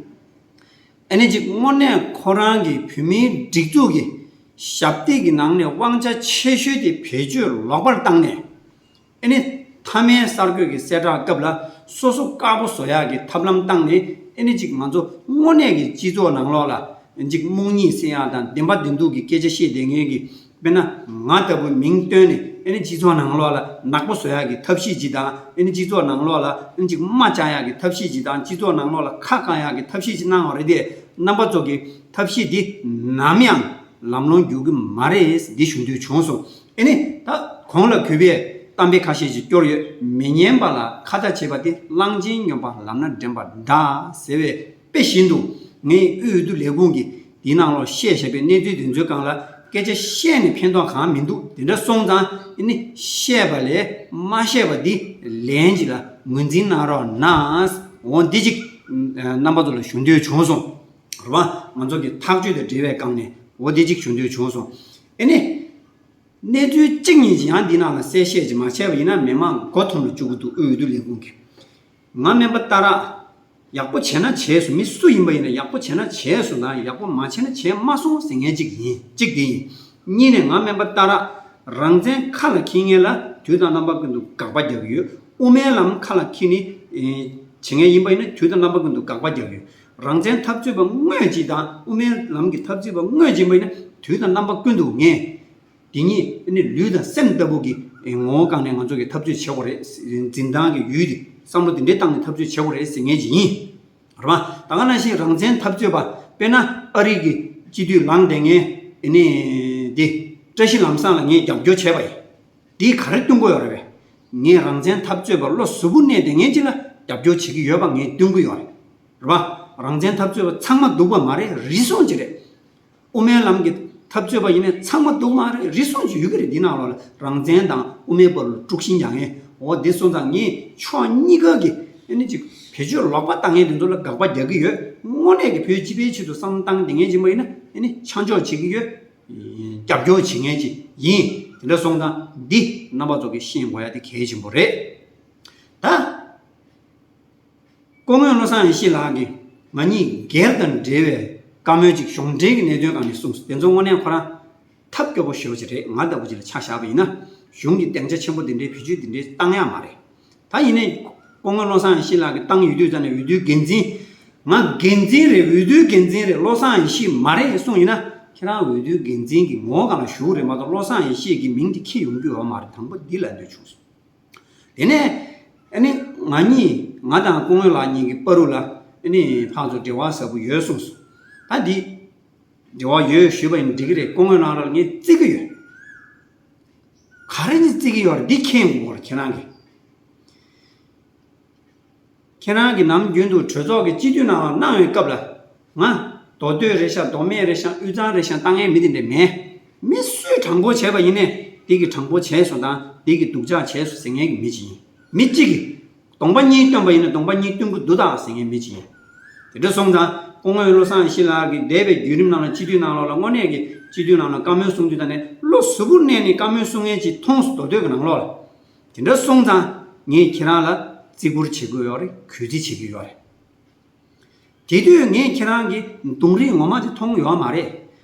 ཨ་ནི་ཅིག་དངོས་གནས་ཁོ་རང་གི་བོད་མིའི་སྒྲིག་འཛུགས་ཀྱི་ཞབས་སྟེགས་ཀྱི་ནང་ནས་དབང་ཆ་ཆེ་ཤོས་དེ་བེད་སྤྱོད་ལོག་པར་བཏང་ནས། ཨེ་ནི་མཐའ་མའི་གསར་འགོད་ཀྱི་གསལ་བསྒྲགས་སྐབས་ལ་སོ་སོ་དཀར་པོ་བཟོ་ཡག་གི་ཐབས་ལམ་བཏང་ནས། ཨེ་ནི་ཅིག་ང་ཚོ་དངོས་གནས་ཀྱི་སྤྱི་ཚོགས་ནང་ལོགས་ལ་ཅིག་རྨོངས་གཉིད་སད་ཡག་དང་བདེན་པ་བདེན་སྡུག་གི་སྐད་ཆ་བཤད་བསྡད་མཁན་གྱི། དཔེར་ན་ང་ལྟ་བུ་མིང་བཏོན་ནས་ཨེ་ནི་སྤྱི་ཚོགས་ནང་ལོགས་ལ་ནག་པོ་བཟོ་ཡག་གི་ཐབས་ཤེས་ཅིག་དང་། ཨེ་ནི་སྤྱི་ཚོགས་ནང་ལོགས་ལ་ཨེ་ནི་ཅིག་རྨ་བཅག་ཡག་གི་ཐབས་ཤེས་ཅིག་དང་། སྤྱི་ཚོགས་ནང་ལོགས་ལ་ཁ་བཀང་ཡག་གི་ཐབས་ཤེས་ཅིག་གནང་བ་རེད་དེ། རྣམ་པ་ཚོ་གི་ཐབས་ཤེས་འདི་ནམ་ཡང་ལམ་ལྷོང་འགྱུར་གྱི་མ་རེད། འདི་ཞུ་འདོད་བྱུང་སོང་། ཨེ་ནི་ད་གོང་ལ་གུས་པས་གཏམ་དཔེ་ཁ་ཤས་ཤིག་སྐྱོར་ཡོད། མི་སྙན་པ་ལ་ཁ་ཏ་བྱེད་པ་དེ། གླང་ཆེན་སྨྱོན་པ་ལམ་སྣ་འདྲེན་པ་འདྲ་ཟེར་བའི་དཔེ་བཞིན་དུ། ངས་དབུས་འོས་བསྡུ་ལས་ཁུངས་ཀྱིས་དེའི་ནང་ལོགས་བཤད་བཞག་པའི་གནས་ཚུལ་དེ་ཚོའི་སྒང་ལ་སྐད་ཆ་བཤད་ནས་ཕན་ཐོགས་གང་མི་འདུག་དེ་འདྲ་སོང་ཙང་ཨེ་ནི་བཤད་པ་ལས་མ་བཤད་པ་འདི་ལན་ཅིག་ལ་ངོས་འཛིན་གནང་རོགས་གནང་། འོ་འདི་ཅིག་རྣམ་པ་ཚོ་ལ་ཞུ་འདོད་བྱུང་སོང་། རེད་བ། ང་ཚོ་གི་ཐག་གཅོད་དང་འབྲེལ་བའི་སྒང་ནས་འོ་འདི་ཅིག་ཞུ་འདོད་བྱུང་སོང་། ཨེ་ནི། གནས་ཚུལ་གཅིག་གཉིས་ཅིག་ཡང་འདི་ནང་ལ་གསལ་བཤད་ཅིག་མ་བྱས་པ་ཡིན་ན་མི་མང་མགོ་འཐོམ་ལ་བཅུག་གི་འདུག་དབུས་འོས་བསྡུ་ལས་ཁུངས་ཀྱིས། ང་སྨན་པ་ཏཱ་ར། ཡག་པོ་བྱས་ན་བྱས་སོང་། མི་སུ་ཡིན་པ་ཡིན་ན་ཡག་པོ་བྱས་ན་བྱས་སོང་དང་། ཡག་པོ་མ་བྱས་ན་བྱས་མ་སོང་ཟེར་མཁན་གཅིག་ཡིན། གཅིག་དེ་ཡིན། གཉིས་ནས་ང་སྨན་པ་ཏཱ་ར། རང་བཙན་ཁ་ལ་འཁྱེར་མཁན་ལ་དུས་དང་རྣམ་པ་ཀུན་ཏུ་དགག་པ་རྒྱག་གི་ཡོད། དབུ་མའི་ལམ་ཁ་ལ་འཁྱེར་ནས་བྱེད་མཁན་ཡིན་པ་ཡིན་ན་དུས་དང་རྣམ་པ་ཀུན་ཏུ་དགག་པ་རྒྱག་གི་ཡོད། རང་བཙན་འཐབ་རྩོད་པ་དངོས་གཅིག་དང་དབུ་མའི་ལམ་གྱི་འཐབ་རྩོད་པ་དངོས་གཅིག་ཡིན་པ་ཡིན་ན་དུས་དང་རྣམ་པ་ཀུན་ཏུ་ངས། དེ་ཉིད་ཨ་ནི་ལུས་དང་སེམས་ལྟ་བུ་གི་ངོ་བོ་སྒང་ནས་ང་ཚོ་གི་འཐབ་རྩོད་བྱེད་དགོས་རེད། འཛིན་སྟངས་ཀྱི་ཡུལ་དེ་བསམ་བློ་དེ་འདྲའི་བཏང་ནས་འཐབ་རྩོད་བྱེད་དགོས་རེད་ཟེར་མཁན་ཅིག་ཡིན། རེད་པ། ད་ག་ནང་བཞིན་རང་བཙན་འཐབ་རྩོད་པ། དཔེར་ན་ཨ་རི་གི་སྤྱི་འཐུས་ལངས་བསྡད་མཁན། ཨ་ནི་འདི་བཀྲ་ཤིས་ལམ་བཟང་ལ་ངས་རྒྱབ་སྐྱོར་བྱས་པ་ཡིན། འདིས་ག་རེ་སྟོན་གྱི་ཡོད་རེད་པས། ངས་རང་བཙན་འཐབ་རྩོད་པ་བློ་གཟུ་བོར་གནས་བསྡད་མཁན་ཅིག་ལ་རྒྱབ་སྐྱོར་བྱེད་ཀྱི་ཡོད་པ་ངས་སྟོན་གྱི་ཡོད་རེད། རེད་པ། རང་བཙན་འཐབ་རྩོད་པ་ཚང་མ་སྡུག་པ་མ་རེད། རེ་ཟུང་ཅིག་རེད། དབུ་མའི་ལམ་གྱི་འཐབ་རྩོད་པ་ཡིན་ནའི་ཚང་མ་སྡུག་མ་རེད། རེ་ཟུང་ཅིག་ཡོད་ཀྱི་རེད། འདི་ནང་ལོགས་ལ་རང་བཙན་དང་དབུ་མའི་བར་ལ་དཀྲུག་ཤིང་རྒྱག་མཁན། འོ་འདི་སོང་ཙང་ངས་ཕྱོགས་གཉིས་ཀ་གི་ཨ་ནི་ཅིག་བེད་སྤྱོད་ལོག་པ་བཏང་མཁན་དེ་ཚོ་ལ་དགག་པ་རྒྱག་གི་ཡོད། དངོས་གནས་ཀྱི་བོད་སྤྱི་པའི་ཆེད་དུ་བསམ་བློ་བཏང་བསྡད་མཁན་ཅིག་མ་ཡིན་ན་ཨ་ནི་ཆ་འཇོག་བྱེད་ཀྱི་ཡོད། རྒྱབ་སྐྱོར་བྱེད་མཁན་ཅིག་ཡིན། དེ་འདྲ་སོང་ཙང་འདི་རྣམ་པ་ཚོ་གིས་ཤེས་དགོས་ཡ་དེ་གལ་ཆེན་པོ་རེད། ད། སྐུ་ངོ་བློ་བཟང་ཡེ་ཤེས་ལགས་ཀྱིས་ང་གཉིས་སྒེར་དང་འབྲེལ་བའི་བཀའ་མོལ་ཅིག་གཞུང་འབྲེལ་གྱི་གནད་དོན་སྒང་ནས་གསུངས་སོང་། དེ་ཚོ་དངོས་གནས་ཁོ་རང་ཐབས་སྐྱོ་པོ་ཞེ་པོ་ཅིག་རེད། ང་ལྟ་བུ་ཅིག་ལ་ཆ་བཞག་པ་ཡིན་ན། གཞུང་གི་སྡིངས་ཆ་ཆེན་པོ་འདི་འདྲའི་བེད་སྤྱོད་འདི་འདྲའི་བཏང་ཡག་མ་རེད། ད་ཡིན་ནའི་སྐུ་ངོ་བློ་བཟང་ཡེ་ཤེས་ལགས་ཀྱིས་བཏང་ཡོད་དུས་ཙམ་ནས་འོས་བསྡུའི་འགན་འཛིན། ང་འགན་འཛིན་རེད། འོས་བསྡུའི་འགན་འཛིན་རེད། བློ་བཟང་ཡེ་ཤེས་མ་རེད་གསུངས་ཡིན་ན། ཁྱེད་རང་འོས་བསྡུའི་འགན་འཛིན་གྱི་ངོ་བོ་སྒང་ལ་ཞུགས་རེད་མ་གཏོགས་བློ་བཟང་ཡེ་ཤེས་ཀྱི་མིང་དེ་འཁྱེར་ཡོང་རྒྱུ་ཡོད་མ་རེད། དང་པོ་འདི་ལབ་འདོད་བྱུང་སོང་། དེ་ནས་ཨ་ནི་ང་གཉིས། ང་དང་སྐུ་ངོ་ལགས་གཉིས་ཀྱི་བར་དུ་ལ་ཨ་ནི་ཕར་ཚུར་འབྲེལ་བ་ཟབ་པོ་ཡོད་གསུངས་སོང་། ད་འདི་འབྲེལ་བ་ཡོད་ཞུས་པ་ཡིན་འགྲིག་གི་རེད། སྐུ་ངོ་ལགས་ར་ངས་བརྩི་གི་ཡོད། ག་རེ་ནས་བརྩི་གི་ཡོད་རེད། འདི་མཁྱེན་དགོས་རེད་ཁྱེད་རང་གིས། ཁྱེད་རང་གིས་ནམ་རྒྱུན་དུ་གྲོས་ཚོགས་ཀྱི་སྤྱི་འཐུས་ནང་ལ་གནང་བའི་སྐབས་ལ། ང་མདོ་སྟོད་རེད་ཤག་མདོ་སྨད་རེད་ཤག་དབུས་གཙང་རེད་ཤག་བཏང་མཁན་མི་དེ་འདྲ་མེད། མི་སུས་དྲང་པོ་བྱས་པ་ཡིན་ནའི་འདི་གིས་དྲང་པོ་བྱས་སོང་དང་འདི་གིས་སྡུག་ཅག་བྱས་སོང་ཟེར་མཁན་གྱི་མི་ཅིག་ཡིན། མི་གཅིག་གིས་གདོང་པ་གཉིས་སྟོན་པ་ཡིན་ན་གདོང་པ་གཉིས་སྟོན་གྱི་འདུག་ད་ཟེར་མཁན་མི་ཅིག་ཡིན། དེ་འདྲ་སོང་ཙང་སྐུ་ངོ་བློ་བཟང་ཡེ་ཤེས་ལགས་ཀྱིས་འདས་པའི་བརྒྱུད་རིམ་ནང་ལ་སྤྱི་འཐུས་ནང་ལོགས་ལ་དངོས་གནས་ཀྱི་སྤྱི་འཐུས་ནང་ལ་བཀའ་མོལ་གསུང་དུས་ད་ནས་བློ་གཟུ་བོར་གནས་ནས་བཀའ་མོལ་གསུང་མཁན་ཅིག་མཐོང་སོང་། མདོ་སྟོད་ཀྱི་ནང་ལོགས་ལ། དེ་འདྲ་སོང་ཙང་ངས་ཁྱེད་རང་ལ་བརྩི་བཀུར་བྱེད་དགོས་ཡོད་རེད། གུས་བརྩི་བྱེད་ཀྱི་ཡོད་རེད། དེ་དུས་ངས་ཁྱེད་རང་གི་གདོང་རིས་ངོ་མ་དེ་མཐོང་ཡོད་མ་རེད།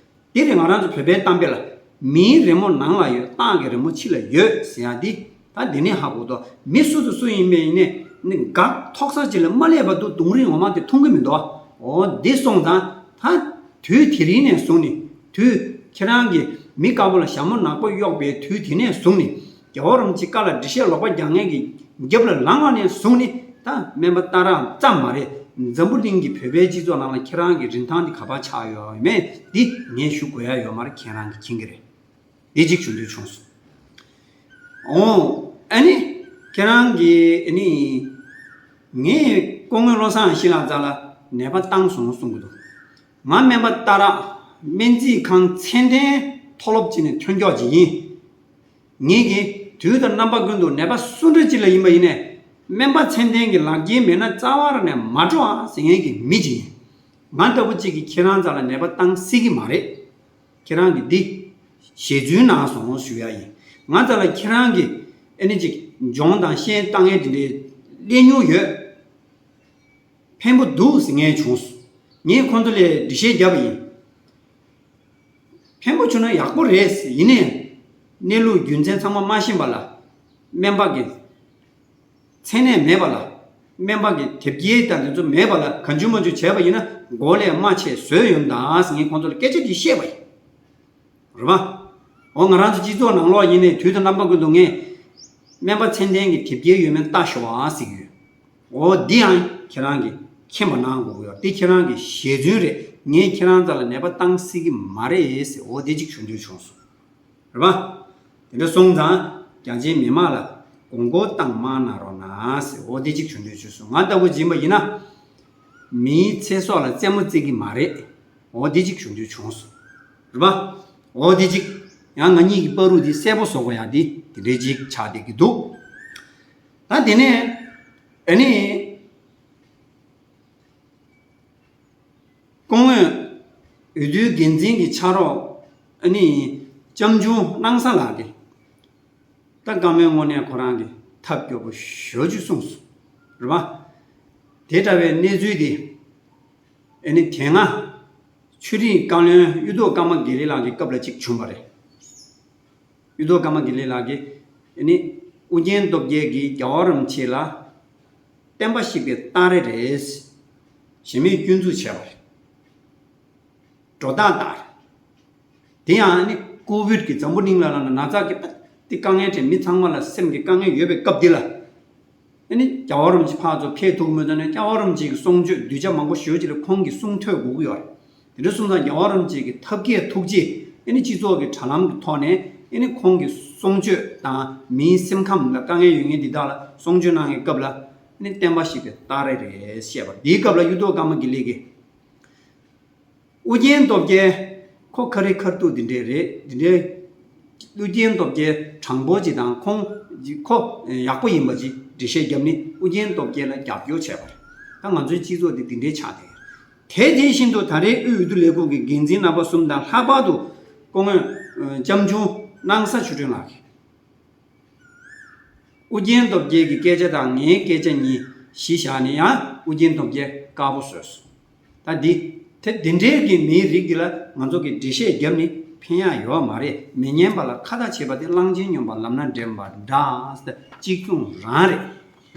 དེ་རེད། ང་རང་ཚོ་བོད་པའི་གཏམ་དཔེ་ལ། མིའི་རི་མོ་ནང་ལ་ཡོད། སྟག་གི་རི་མོ་ཕྱི་ལ་ཡོད་ཟེར་ཡ་འདི། ད་འདི་ནས་ཧ་གོ་དོ། མི་སུ་དང་སུ་ཡིན་པའི་ཡིན་ནས་ནི་འགག་ཐོག་ས་ཅིག་ལ་མ་སླེབས་བར་དུ་གདོང་རིས་ངོ་མ་དེ་མཐོང་གི་མི་འདུག་འོ་འདི་སོང་ཙང་ད། དུས་དེ་རིང་ནས་བཟུང་ནས། དུས་ཁྱེད་རང་གིས་མི་དཀར་པོ་ལ་ཞྭ་མོ་ནག་པོ་གཡོགས་པའི་དུས་དེ་ནས་བཟུང་ནས། རྒྱལ་བ་རིན་པོ་ཆེའི་བཀའ་ལ་འགྲེལ་བཤད་ལོག་པ་རྒྱག་མཁན་གྱི་རྒྱབ་ལ་ལངས་པ་ནས་བཟུང་ནས། ད་སྨན་པ་སྟག་ར་ཙམ་མ་རེད། འཛམ་བུ་གླིང་གི་བོད་པའི་སྤྱི་ཚོགས་ནང་ལ་ཁྱེད་རང་གི་རིན་ཐང་དེ་ག་པར་ཆགས་ཡོད་མེད་འདི་ངས་ཞུ་དགོས་ཡ་ཡོད་མ་རེད། ཁྱེད་རང་གིས་མཁྱེན་གྱི་རེད། འདི་གཅིག་ཞུ་འདོད་བྱུང་སོང་། འོ། ཨ་ནི། ཁྱེད་རང་གིས་ཨ་ནི། ངས་སྐུ་ངོ་བློ་བཟང་ཡེ་ཤེས་ལགས་རྩ་ལ་ནད་པ་བཏང་སོང་གསུང་གི་འདུག་ང་སྨན་པ་སྟག་ར། སྨན་རྩིས་ཁང་ཚད་ལྡན་མཐོ་སློབ་ཅིག་ནས་ཐོན་མཁན་ཅིག་ཡིན། ངེད་ཀྱིས་དུས་དང་རྣམ་པ་ཀུན་ཏུ་ནད་པ་སུ་འདྲ་ཅིག་ལ་ཡིན་པ་ཡིན་ནའི། སྨན་པ་ཚད་ལྡན་གྱི་ལག་འཁྱེར་མེད་ན་རྩ་བ་རང་ནས་མ་འགྲོ་ཨ་ཟེར་མཁན་གྱི་མི་ཅིག་ཡིན། ང་ལྟ་བུ་ཅིག་གིས་ཁྱེད་རང་རྩ་ལ་ནད་པ་བཏང་སྲིད་ཀྱི་མ་རེད། ཁྱེད་རང་གིས་འདི་ཞལ་རྫུན་གནང་སོང་ཞུ་ཡ་ཡིན། ང་རྩ་ལ་ཁྱེད་རང་གིས་ཨ་ནི་ཅིག་སྦྱོང་དང་ཤེས་བཏང་ཡས་དེ་འདྲའི་ཀླད་ཉོག་ཡོད། ཕན་པོ་འདུག་ཟེར་མཁན་བྱུང་སོང་། ངས་ཁོང་ཚོ་ལ་འགྲེལ་བཤད་བརྒྱབ་པ་ཡིན། ཕན་པོ་བྱུང་ན་ཡག་པོ་རེད་ཟེར། ཡིན་ནའི། གནས་ལུགས་རྒྱུ་མཚན་ཚང་མ་མ་ཤེས་པ་ལ། སྨན་པ་གི་མཚན་གནས་མེད་པ་ལ། སྨན་པ་གི་དེབ་སྐྱེལ་དང་དེ་ཚོ་མེད་པ་ལ་གང་བྱུང་མང་བྱུང་བྱས་པ་ཡིན་ན་མགོ་ལས་རྨ་ཆད་བཟོས་ཡོང་ད་ཟེར་ངས་ཁོང་ཚོ་ལ་སྐད་ཆ་དེ་བཤད་པ་ཡིན། རེད་པ། འོ་ང་རང་ཚོ་སྤྱི་ཚོགས་ནང་ལོགས་ཡིན་ནའི་དུས་དང་རྣམ་པ་ཀུན་ཏུ་ངས་སྨན་པ་ཚད་ལྡན་གྱི་དེབ་སྐྱེལ་ཡོད་མེད་ལྟ་ཤོག་ཨ་ཟེར་གྱི་ཡོད། འོ་འདི་ཡང་ཁྱེད་རང་གིས་མཁྱེན་པ་གནང་དགོས་ཀྱི་ཡོད། འདི་ཁྱེད་རང་གི་ཞལ་རྫུན་རེད། ངས་ཁྱེད་རང་རྩ་ལ་ནད་པ་བཏང་སྲིད་ཀྱི་མ་རེད་ཟེར། འོ་འདི་གཅིག་ཞུ་འདོད་བྱུང་སོང་། རེད་པ། དེ་འདྲ་སོང་ཙང་རྒྱ་ཆེའི་མི་མང་ལ་དགོངས་སྐོར་བཏང་མ་གནང་རོགས་གནང་ཟེར། འོ་འདི་གཅིག་ཞུ་འདོད་བྱུང་སོང་། ང་ལྟ་བུ་ཡིན་པ་ཡིན་ན། མིའི་ཚེ་སྲོག་ལ་རྩེད་མོ་རྩེ་གི་མ་རེད། འོ་འདི་གཅིག་ཞུ་འདོད་བྱུང་སོང་། རེད་པ། འོ་འདི་གཅིག་ཡང་ང་གཉིས་ཀྱི་བར་དུ་འདི་གསལ་པོ་བཟོ་དགོས་ཡ་འདི་དེ་འདྲའི་གཅིག་ཆགས་བསྡད་ཀྱི་འདུག་ད་དེ་ནས་ཨ་ནི། སྐུ་ངོ་འོས་བསྡུའི་འགན་འཛིན་གྱི་ཕྱག་རོགས་ཨ་ནི་ལྕམ་ཆུང་སྣང་ས་ལགས་ཀྱིས་ད་བཀའ་མོལ་དངོས་གནས་ཁོ་རང་གིས་ཐབས་སྐྱོ་པོ་ཞེ་པོ་ཅིག་གསུངས་སོང་། རེད་པ། དེ་འདྲ་བའི་གནས་ཚུལ་དེ་ཨ་ནི་དེ་སྔ་ཆོས་རིག་བཀའ་བློན་གཡུ་ཐོག་ཀརྨ་དགེ་ལེགས་ལགས་ཀྱི་སྐབས་ལ་གཅིག་བྱུང་བ་རེད། གཡུ་ཐོག་ཀརྨ་དགེ་ལེགས་ལགས་ཀྱིས་ཨ་ནི་ཨོ་རྒྱན་སྟོབས་རྒྱལ་གྱིས་རྒྱལ་བ་རིན་པོ་ཆེ་ལ་བསྟན་པ་བཤིག་པའི་སྟ་རེ་རེད། ཞེ་མེར་སྐྱོན་འཛུགས་བྱས་པ་རེད། སྒྲོ་བཏགས་བཏགས་རེད། དེ་ཡང་ཨ་ནི་ཀོ་བིད་ཀྱི་འཛམ་བུ་གླིང་ལ་ལ་ན་ན་ཚ་གི་ཏི་དཀའ་ངལ་དེ་མི་ཚང་མ་ལ་སེམས་ཀྱི་དཀའ་ངལ་ཡོད་པའི་སྐབས་འདི་ལ། ཨ་ནི་རྒྱལ་བ་རིན་པོ་ཆེ་ཕར་ཚུར་ཕེབས་ཐུབ་མེད་ཙང་ནས་རྒྱལ་བ་རིན་པོ་ཆེ་གི་གསུང་ཆོས་གདུལ་བྱ་མང་པོ་ཞེ་པོ་ཅིག་ལ་ཁོང་གི་གསུང་ཐོས་དགོས་ཀྱི་ཡོད་རེད། དེ་འདྲ་སོང་ཙང་རྒྱལ་བ་རིན་པོ་ཆེ་གི་ཐབས་མཁས་ཐུགས་རྗེ་ ཨ་ནི་སྤྱི་ཚོགས་ཀྱི་དྲ་ལམ་གྱི་ཐོག་ནས་ཨ་ནི་ཁོང་གི་གསུང་ཆོས་དང་མིའི་སེམས་ཁམས་ལ་དཀའ་ངལ་ཡོད་མཁན་འདི་དག་ལ་གསུང་ཆོས་གནང་བའི་སྐབས་ལ་ཨ་ནི་བསྟན་པ་བཤིག་པའི་རྟགས་རེ་རེ་བཤད་པ། འདིའི་སྐབས་ལ་གཡུ་ཐོག་ཀརྨ་དགེ་ལེགས་ཀྱིས། ཨུ་རྒྱན་སྟོབས་རྒྱལ་ཁོ་ཁ་རི་ཁ་ཐུག་འདི་འདྲས་རེད། འདི་འདྲས་ཨུ་རྒྱན་སྟོབས་རྒྱལ་དྲང་པོ་ཅིག་དང་ཁོང་ཁོ་ཡག་པོ་ཡིན་པ་ཅིག་འགྲེལ་བཤད་བརྒྱབ་ནས་ཨུ་རྒྱན་སྟོབས་རྒྱལ་ལ་རྒྱབ་སྐྱོར་བྱས་པ་རེད། ད་ང་ཚོའི་སྤྱི་ཚོགས་འདི་འདི་འདྲས་ཆགས་བསྡད་ཡོད། དེ་དེ་བཞིན་དུ་ད་རེས་དབུས་འོས་བསྡུ་ལས་ཁུངས་ཀྱི་འགན་འཛིན་རྣམ་པ་གསུམ་དང་ལྷག་པར་དུ་སྐུ་ངོ་ལྕམ་ཆུང་སྣང་ས་ཆོས་སྒྲོན་ལགས་ཀྱིས། ཨུ་རྒྱན་སྟོབས་རྒྱལ་གྱི་སྐད་ཆ་དང་ངའི་སྐད་ཆ་གཉིས་གཞི་བཞག་ནས་ཡང་ཨུ་རྒྱན་སྟོབས་རྒྱལ་དཀར་པོ་བཟོས་སོང་། ད་འདི་དེ་འདི་འདྲའི་གི་མིའི་རིགས་འདི་ལ་ང་ཚོ་གི་འགྲེལ་བཤད་བརྒྱབ་ནས་ཕན་ཡག་ཡོད་མ་རེད། མི་སྙན་པ་ལ་ཁ་བརྡ་བྱེད་པ་དེ་གླང་ཆེན་སྨྱོན་པ་ལམ་སྣ་འདྲེན་པ་འདྲ་གཅིག་མཚུངས་རང་རེད།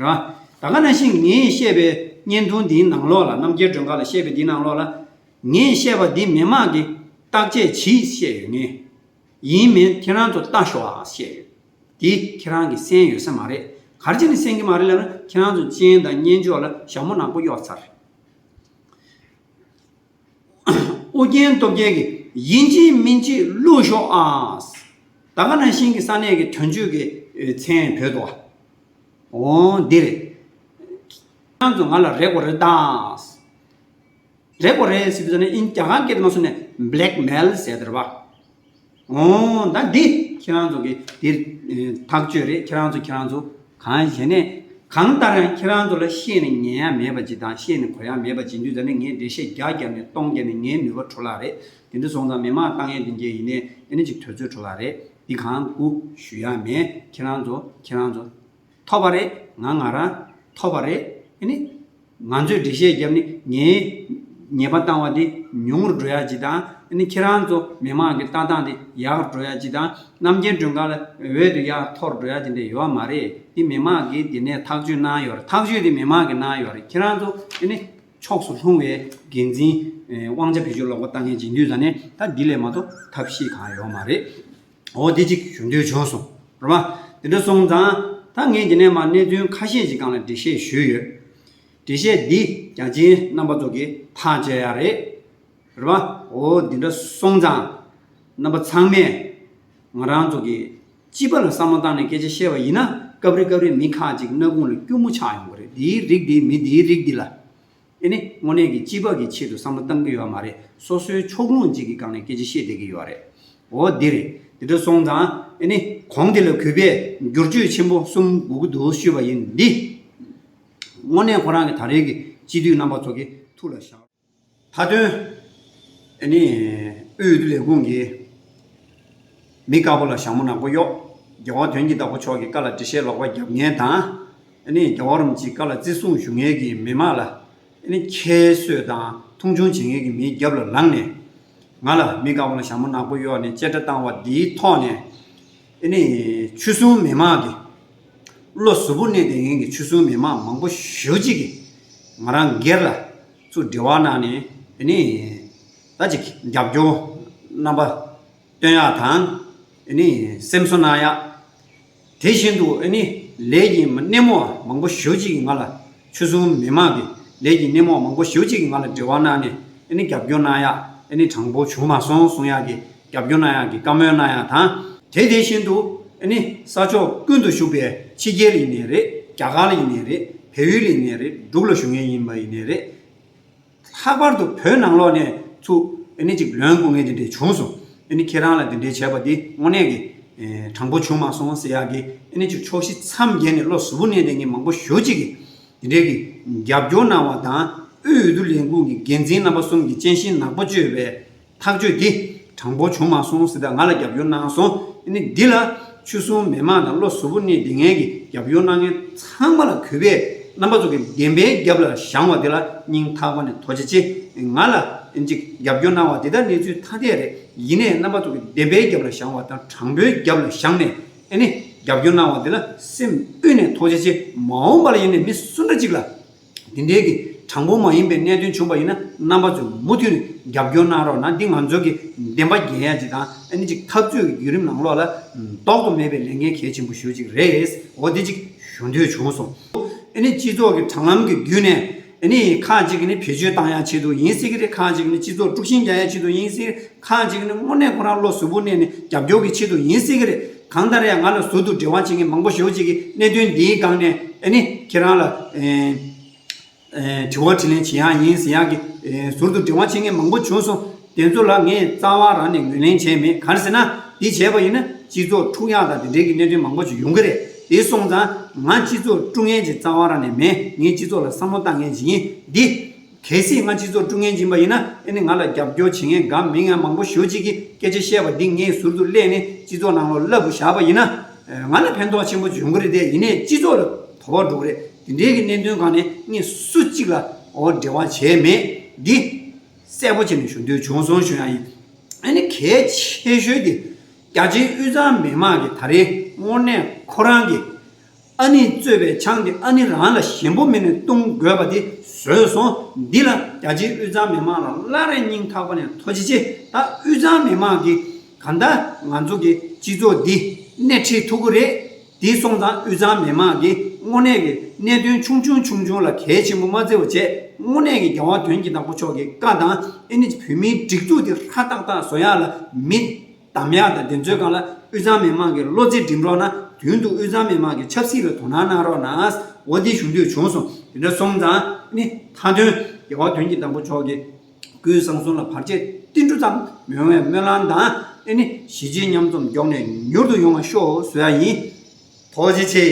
རེད་བ། ད་ག་ནང་བཞིན་ངས་བཤད་པའི་བརྙན་ཐུང་འདིའི་ནང་ལོགས་ལ་རྣམ་རྒྱལ་སྒྲོལ་དཀར་ལ་བཤད་པའི་འདིའི་ནང་ལོགས་ལ་ངས་བཤད་པ་འདི་མི་མང་གིས་བརྟག་དཔྱད་གྱིས་བཤད་ཡོད་ངེས། ཡིན་མིན་ཁྱེད་རང་ཚོ་ལྟ་ཤོག་ཨ་བཤད་ཡོད། དེ་ཁྱེད་རང་གིས་གསན་ཡོད་ས་མ་རེད། ག་རེ་བྱས་ནས་གསན་གྱི་མ་རེད་ལབ་ན་ཁྱེད་རང་ཚོ་སྤྱན་དང་སྙན་ཅོག་ལ་ཞྭ་མོ་ནག་པོ་གཡོགས་ཚར། ཨོ་རྒྱན་སྟོབས་རྒྱལ་གྱིས་ཡིན་གཅིག་མིན་གཅིག་བླུགས་ཤོག་ཨ། ད་ག་ནང་བཞིན་གྱི་ས་གནས་ཀྱི་དོན་གཅོད་ཀྱི་མཚན་བོད་དུ་བ། འོ་འདི་རེད། ཁྱེད་རང་ཚོ་ང་ལ་རེ་དགོས་རེད་ད། རེད་པོ་རེད་ཟེར་དུས་ཙ་ནས་ཨིན་རྒྱ་གར་སྐད་དུ་མ་སོང་ནས་blackmail་ཟེར་དེ་རེད་པ། འོ་ད་འདི་ཁྱེད་རང་ཚོ་གི་འདིར་ཐག་གཅོད་རེད། ཁྱེད་རང་ཚོ་ཁྱེད་རང་ཚོ་གང་བྱས་ནས་གང་ལྟར་ཡང་ཁྱེད་རང་ཚོ་ལ་བཤད་ནས་ཉན་ཡ་མེད་པ་ཅིག་དང་བཤད་ནས་གོ་ཡ་མེད་པ་ཅིག་དུས་ཙ་ནས་ངས་འགྲེལ་བཤད་བརྒྱ་བརྒྱབ་ནས་སྟོང་བརྒྱབ་ནས་ངའི་ནུས་པ་འཕྲོ་བརླག་རེད། དེ་འདྲ་སོང་ཙང་མི་མང་ལྟ་མཁན་དེ་འདྲས་ཡིན་ནས་ཨེ་ནི་ཅིག་དུས་ཚོད་འཕྲོ་བརླག་རེད། འདི་གང་དགུ་ཞུ་ཡ་མེད། ཁྱེད་རང་ཚོ་ཁྱེད་རང་ཚོ། ཐོབ་པ་རེད། ང་ང་རང་ཐོབ་པ་རེད། ཨ་ནི་ང་ཚོས་འགྲེལ་བཤད་བརྒྱབ་ནི་ངའི་ཉེས་པ་བཏང་བ་དེ་ཉུང་རུ་འགྲོ་ཡ་ཅིག་དང་། ཨ་ནི་ཁྱེད་རང་ཚོ་མི་མང་གི་ལྟ་སྟངས་དེ་ཡག་རུ་འགྲོ་ཡ་ཅིག་དང་། རྣམ་རྒྱལ་སྒྲོལ་དཀར་ལ་འོས་དེ་ཡག་མཐོ་རུ་འགྲོ་ཡ་དེ་འདྲ་ཡོད་མ་རེད། དེ་མི་མང་གིས་དེ་ནས་ཐག་གཅོད་གནང་ཡོད་རེད། ཐག་གཅོད་དེ་མི་མང་གིས་གནང་ཡོད་རེད། ཁྱེད་རང་ཚོ་ཨ་ནི་ཕྱོགས་སུ་ལྷུང་བའི་འགན་འཛིན་དབང་ཆ་བེད་སྤྱོད་ལོག་པ་བཏང་མཁན་ཅིག་དུས་ཙ་ནས་ད་འདི་ལས་མ་གཏོགས་ཐབས་ཤེས་གང་ཡོད་མ་རེད། འོ་དེ་གཅིག་ཞུ་འདོད་བྱུང་སོང་། རེད་པ། དེ་འདྲ་སོང་ཙང་ད་ངས་འདི་ནས་མར་གནད་དོན་ཁ་ཤས་ཤིག་སྒང་ལ་འགྲེལ་བཤད་ཞུས་ཡོད། འགྲེལ་བཤད་འདི་རྒྱ་ཆེའི་རྣམ་པ་ཚོ་གིས་ཐག་བཅད་ཡ་རེད། རེད་པ། འོ་འདི་འདྲ་སོང་ཙང་རྣམ་པ་ཚང་མས་ང་རང་ཚོ་གི་སྤྱི་པ་ལ་བསམ་བློ་བཏང་ནས་སྐད་ཆ་བཤད་པ་ཡིན་ན་སྐབས་རེ་སྐབས་རེ་མི་ཁག་ཅིག་སྣ་ཁུང་ལ་སྐྱུར་མོ་ཆགས་ཡོང་གི་རེད། འདིའི་རིགས་འདི་མི་འདིའི་རིགས་འདི་ལ། ཨེ་ནི་དངོས་གནས་ཀྱི་སྤྱི་པ་གི་ཆེད་དུ་བསམ་བློ་བཏང་གི་ཡོད་མ་རེད། སོ་སོའི་ཕྱོགས་ལྷུང་ཅིག་གི་སྒང་ནས་སྐད་ཆ་བཤད་བསྡད་ཀྱི་ཡོད་རེད། འོ་འདི་རེད། འདི་འདྲ་སོང་ཙང་ཨེ་ནི་གོང་འདི་ལ་གུས་པས་བསྒྱུར་བཅོས་ཆེན་པོ་གསུམ་དགོས་ཀྱི་འདུག་ཞུས་པ་ཡིན། འདི་དངོས་གནས་ཁོ་རང་གི་ད་རེས་ཀྱི་སྤྱི་འཐུས་རྣམ་པ་ཚོ་གི་ཐུགས་ལ་བཞག། མཐའ་དོན། ཨེ་ནི་དབུས་འོས་བསྡུ་ལས་ཁུངས་ཀྱི་མི་དཀར་པོ་ལ་ཞྭ་མོ་ནག་པོ་གཡོགས། རྒྱལ་བ་དོན་གྱི་བདག་པོ་མཆོག་གི་བཀའ་ལ་འགྲེལ་བཤད་ལོག་པ་རྒྱབ་མཁན་དང་། ཨེ་ནི་རྒྱལ་བ་རིན་པོ་ཆེའི་བཀའ་ལ་བརྩི་སྲུང་ཞུ་མཁན་གྱི་མི་མང་ལ་ཨེ་ནི་ཁྱད་གསོད་དང་མཐོང་ཆུང་བྱེད་མཁན་གྱི་མིའི་རྒྱབ་ལ་ལངས་ནས། ང་ལ་མི་དཀར་པོ་ལ་ཞྭ་མོ་ནག་པོ་གཡོགས་ནས་བཅད་ཁྲ་བཏང་བ་འདིའི་ཐོག་ནས། ཨེ་ནི་ཆོལ་གསུམ་མི་མང་གི་བློ་གཟུ་བོར་གནས་བསྡད་མཁན་གྱི་ཆོལ་གསུམ་མི་མང་མང་པོ་ཞེ་པོ་ཅིག་གིས་ང་རང་སྒེར་ལ་ཚུར་འབྲེལ་བ་གནང་ནས། ཨེ་ནི་ད་ཅིག་རྒྱབ་སྐྱོར་རྣམ་པ་སྟོན་ཡག་དང་། ཨེ་ནི་སེམས་གསོ་གནང་ཡག། དེ་བཞིན་དུ་ཨེ་ནི་ལས་ཀྱི་སྣེ་མོ་མང་པོ་ཞེ་པོ་ཅིག་གིས་ང་ལ་ཆོལ་གསུམ་མི་མང་གི་ལས་ཀྱི་སྣེ་མོ་མང་པོ་ཞེ་པོ་ཅིག་གིས་ང་ལ་འབྲེལ་བ་གནང་ནས་ཨེ་ནི་རྒྱབ་སྐྱོར་གནང་ཡག། ཨེ་ནི་དྲང་པོ་བྱུང་མ་སོང་གསུང་ཡག་གི་རྒྱབ་སྐྱོར་གནང་ཡག་གི་བཀའ་མོལ་གནང་ཡག་དང་། དེ་དེ་བཞིན་དུ་ཨེ་ནི་ས་ཕྱོགས་ཀུན་ཏུ་བཞུགས་པའི་ཕྱི་རྒྱལ་ཡིན་ནའི་རེད། རྒྱ་གར་ཡིན་ནའི་རེད། བལ་ཡུལ་ཡིན་ནའི་རེད། འབྲུག་ལ་བཞུགས་མཁན་ཡིན་པ་ཡིན་ནའི་རེད། ལྷག་པར་དུ་བོད་ནང་ལོགས་ནས་ཚུར་ཨེ་ནི་ཅིག་ལོན་དགོས་མཁན་དེ་འདྲས་བྱུང་སོང་། ཨེ་ནི་ཁྱེད་རང་ལ་དེ་འདྲས་བྱས་པ་འདི་དངོས་གནས་ཀྱི་ཨེ་དྲང་པོ་བྱུང་མ་སོང་ཟེར་ཡག་གི། ཨེ་ནི་ཅིག་ཕྱོགས་བཞི་མཚམས་བརྒྱད་ནས་བློ་གཟུ་བོར་གནས་བསྡད་མཁན་མང་པོ་ཞེ་པོ་ཅིག་གིས་དེ་འདྲས་ཀྱི་རྒྱབ་སྐྱོར་གནང་བ་དང་། དབུས་འོས་བསྡུ་ལས་ཁུངས་ཀྱི་འགན་འཛིན་རྣམ་པ་གསུམ་གྱིས་སྤྱན་ཤིང་ནག་པོ་བཅོས་པའི་ཐག་གཅོད་འདི་དྲང་པོ་བྱུང་མ་སོང་ཟེར། ད་ང་ལ་རྒྱབ་སྐྱོར་གནང་སོང་། ཨ་ནི་འདི་ལ་ཆོལ་གསུམ་མི་མང་དང་བློ་གཟུ་བོར་གནས་བསྡད་མཁན་གྱི་རྒྱབ་སྐྱོར་གནང་མཁན་ཚང་མ་ལ་གུས་པས་རྣམ་པ་ཚོ་གི་བདེན་པའི་རྒྱབ་ལ་བཞེངས་པ་འདི་ལ་སྙིང་ཐག་པ་ནས་ཐུགས་རྗེ་ཆེ། ང་ལ་ཨ་ནི་ཅིག་རྒྱབ་སྐྱོར་གནང་བ་འདི་དག་གནས་ཚུལ་ཐ་དད་རེད། ཡིན་ནའི་རྣམ་པ་ཚོ་གི་བདེན་པའི་རྒྱབ་ལ་བཞེངས་པ་དང་དྲང་པོའི་རྒྱབ་ལ་བཞེངས་ནས་ཨ་ནི་རྒྱབ་སྐྱོར་གནང་བ་འདི་ལ་སེམས་དབུས་ནས་ཐུགས་རྗེ་ཆེ། མ་འོངས་པ་ལ་ཡིན་ནའི་མི་སུ་འདྲ་ཅིག་ལ། དེ་འདྲའི་གི་དྲང་པོ་མ་ཡིན་པའི་གནད་དོན་བྱུང་བ་ཡིན་ན་རྣམ་པ་ཚོས་མུ་མཐུད་ནས་རྒྱབ་སྐྱོར་གནང་རོགས་གནང་། འདི་ང་ཚོ་གི་བདེན་པ་རྒྱན་ཡ་ཅིག་དང་། ཨ་ནི་ཅིག་འཐབ་རྩོད་ཀྱི་བརྒྱུད་རིམ་ནང་ལོགས་ལ་ལྡོག་ཏུ་མེད་པའི་ལས་འགན་གལ་ཆེན་པོ་ཞེ་པོ་ཅིག་རེད། འོ་འདི་ཅིག་ཞུ་འདོད་བྱུང་སོང་། ཨ་ནི་སྤྱི་ཚོགས་ཀྱི་དྲ་ལམ་གྱི་བརྒྱུད་ནས་ ཨ་ནི་ཁག་ཅིག་གིས་ནི་བེད་སྤྱོད་བཏང་ཡག་ཆེད་དུ་ཡིན་སྲིད་ཀྱི་རེད། ཁག་ཅིག་གིས་ནི་སྤྱི་ཚོགས་དཀྲུག་ཤིང་རྒྱག་ཡག་ཆེད་དུ་ཡིན་སྲིད། ཁག་ཅིག་གིས་ནི་དངོས་གནས་ཁོ་རང་བློ་གཟུ་བོར་གནས་ནས་རྒྱབ་སྐྱོར་གྱི་ཆེད་དུ་ཡིན་སྲིད་ཀྱི་རེད། གང་ལྟར་ཡང་ང་ལ་ཟུར་དུ་འབྲེལ་བ་བྱེད་མཁན་མང་པོ་ཞེ་པོ་ཅིག་གིས་གནད་དོན་འདིའི་སྒང་ནས་ཨ་ནི་ཁྱེད་རང་ལ་ཨེ་ཨེ་དྲི་བ་དྲིས་ལན་བྱེད་ཡག་ཡིན་ཟེར་ཡག་གི་ཨེ་ཟུར་དུ་འབྲེལ་བ་བྱེད་མཁན་མང་པོ་བྱུང་སོང་། དེ་ཚོ་ལ་ངས་རྩ་བ་རང་ནས་ངོས་ལེན་བྱས་མེད། ག་རེ་ཟེར་ན། འདི་བྱས་པ་ཡིན་ན་སྤྱི་ཚོགས་འཁྲུག་ཡག་དང་དེ་འབྲེལ་གྱི་གནད་དོན་མང་པོ་ཞིག་ཡོང་གི་རེད། དེ་སོང་ཙང་ང་སྤྱི་ཚོགས་དཀྲུག་མཁན་ཅིག་རྩ་བ་རང་ནས་མེད། ངས་སྤྱི་ཚོགས་ལ་བསམ་བློ་བཏང་མཁན་ཅིག་ཡིན། འདི་གལ་སྲིད་ང་སྤྱི་ཚོགས་དཀྲུག་མཁན་ཡིན་པ་ཡིན་ན། ཨ་ནི་ང་ལ་རྒྱབ་སྐྱོར་བྱེད་མཁན་དགའ་མི་ངན་མང་པོ་ཞེ་པོ་ཅིག་གིས་སྐད་ཆ་བཤད་པ་འདི་ངས་ཟུར་དུ་གླས་ནས་སྤྱི་ཚོགས་ནང་ལོགས་བསླབ་བཞག་པ་ཡིན་ན། ང་ལ་ཕན་ཐོགས་ཆེན་པོ་ཡོང་གི་རེད་དེ། ཡིན་ནའི་སྤྱི་ཚོགས་ལ་དོ་ཕོག་འགྲོ་གི་རེད། དེ་འདྲའི་གི་གནད་དོན་སྒང་ནས་ངས་སུ་གཅིག་ལ་འོ་འབྲེལ་བ་བྱས་མེད། འདི་གསལ་པོ་བྱས་ནས་ཞུ་འདོད་བྱུང་སོང་ཞུ་ཡག་ཡིན། ཨ་ནི་གལ་ཆེ་ཤོས་དེ་རྒྱ་ཆེའི་དབུས་གཙང་མི་མང་གིས་ད་རེས་དངོས་གནས་ཁོ་རང་གི་ཨ་ནི་གཙོས་པའི་ཆང་དེ་ཨ་ནི་རང་ལ་ཞེན་པོ་མེད་ནས་བཏུང་དགོས་པ་དེ་བཟོས་སོང་། འདི་ལ་རྒྱ་ཆེའི་དབུས་གཙང་མི་མང་ལ་སླར་ཡང་སྙིང་ཐག་པ་ནས་ཐུགས་རྗེ་ཆེ། ད་དབུས་གཙང་མི་མང་གིས་གང་ལྟར་ང་ཚོ་གི་སྤྱི་ཚོགས་འདི་སྣེ་ཁྲིད་ཐུབ་ཀྱི་རེད། དེ་སོང་ཙང་དབུས་གཙང་མི་མང་གིས་དངོས་གནས་ཀྱི་གནད་དོན་ཆུང་ཆུང་ཆུང་ཆུང་ལ་གལ་ཆེན་པོ་མ་བརྩི་བ་བྱས། དངོས་གནས་ཀྱི་རྒྱལ་བ་དོན་གྱི་བདག་པོ་མཆོག་གི་བཀའ་དང་། ཨ་ནི་བོད་མིའི་སྒྲིག་འཛུགས་དེ་ཧྲ་ཏག་ཏག་བཟོ་ཡག་ལ་མི་གདམ་ཡག་དང་དེ་ཚོའི་སྒང་ལ་དབུས་གཙང་མི་མང་གིས་བློ་རྩེ་སྒྲིམ་རོགས་གནང་། མདུན་དུ་དབུས་གཙང་མི་མང་གི་ཆབ་སྲིད་ལ་དོ་སྣང་གནང་རོགས་གནང་། འོ་འདི་ཞུ་འདོད་བྱུང་སོང་། དེ་འདྲ་སོང་ཙང་ཨ་ནི་མཐའ་དོན་རྒྱལ་བ་དོན་གྱི་བདག་པོ་མཆོག་གི་སྐུའི་གསང་གསུམ་ལ་བར་ཆད་ཏིལ་འབྲུ་ཙམ་མི་ཡོང་བའི་སྨོན་ལམ་དང་། ཨེ་ནི་གཞིས་བྱེས་མཉམ་འཛོམས་མགྱོགས་ནས་མྱུར་དུ་ཡོང་བ་ཤོག་ཟེར་ཡག་ཡིན། ཐུགས་རྗེ་ཆེ།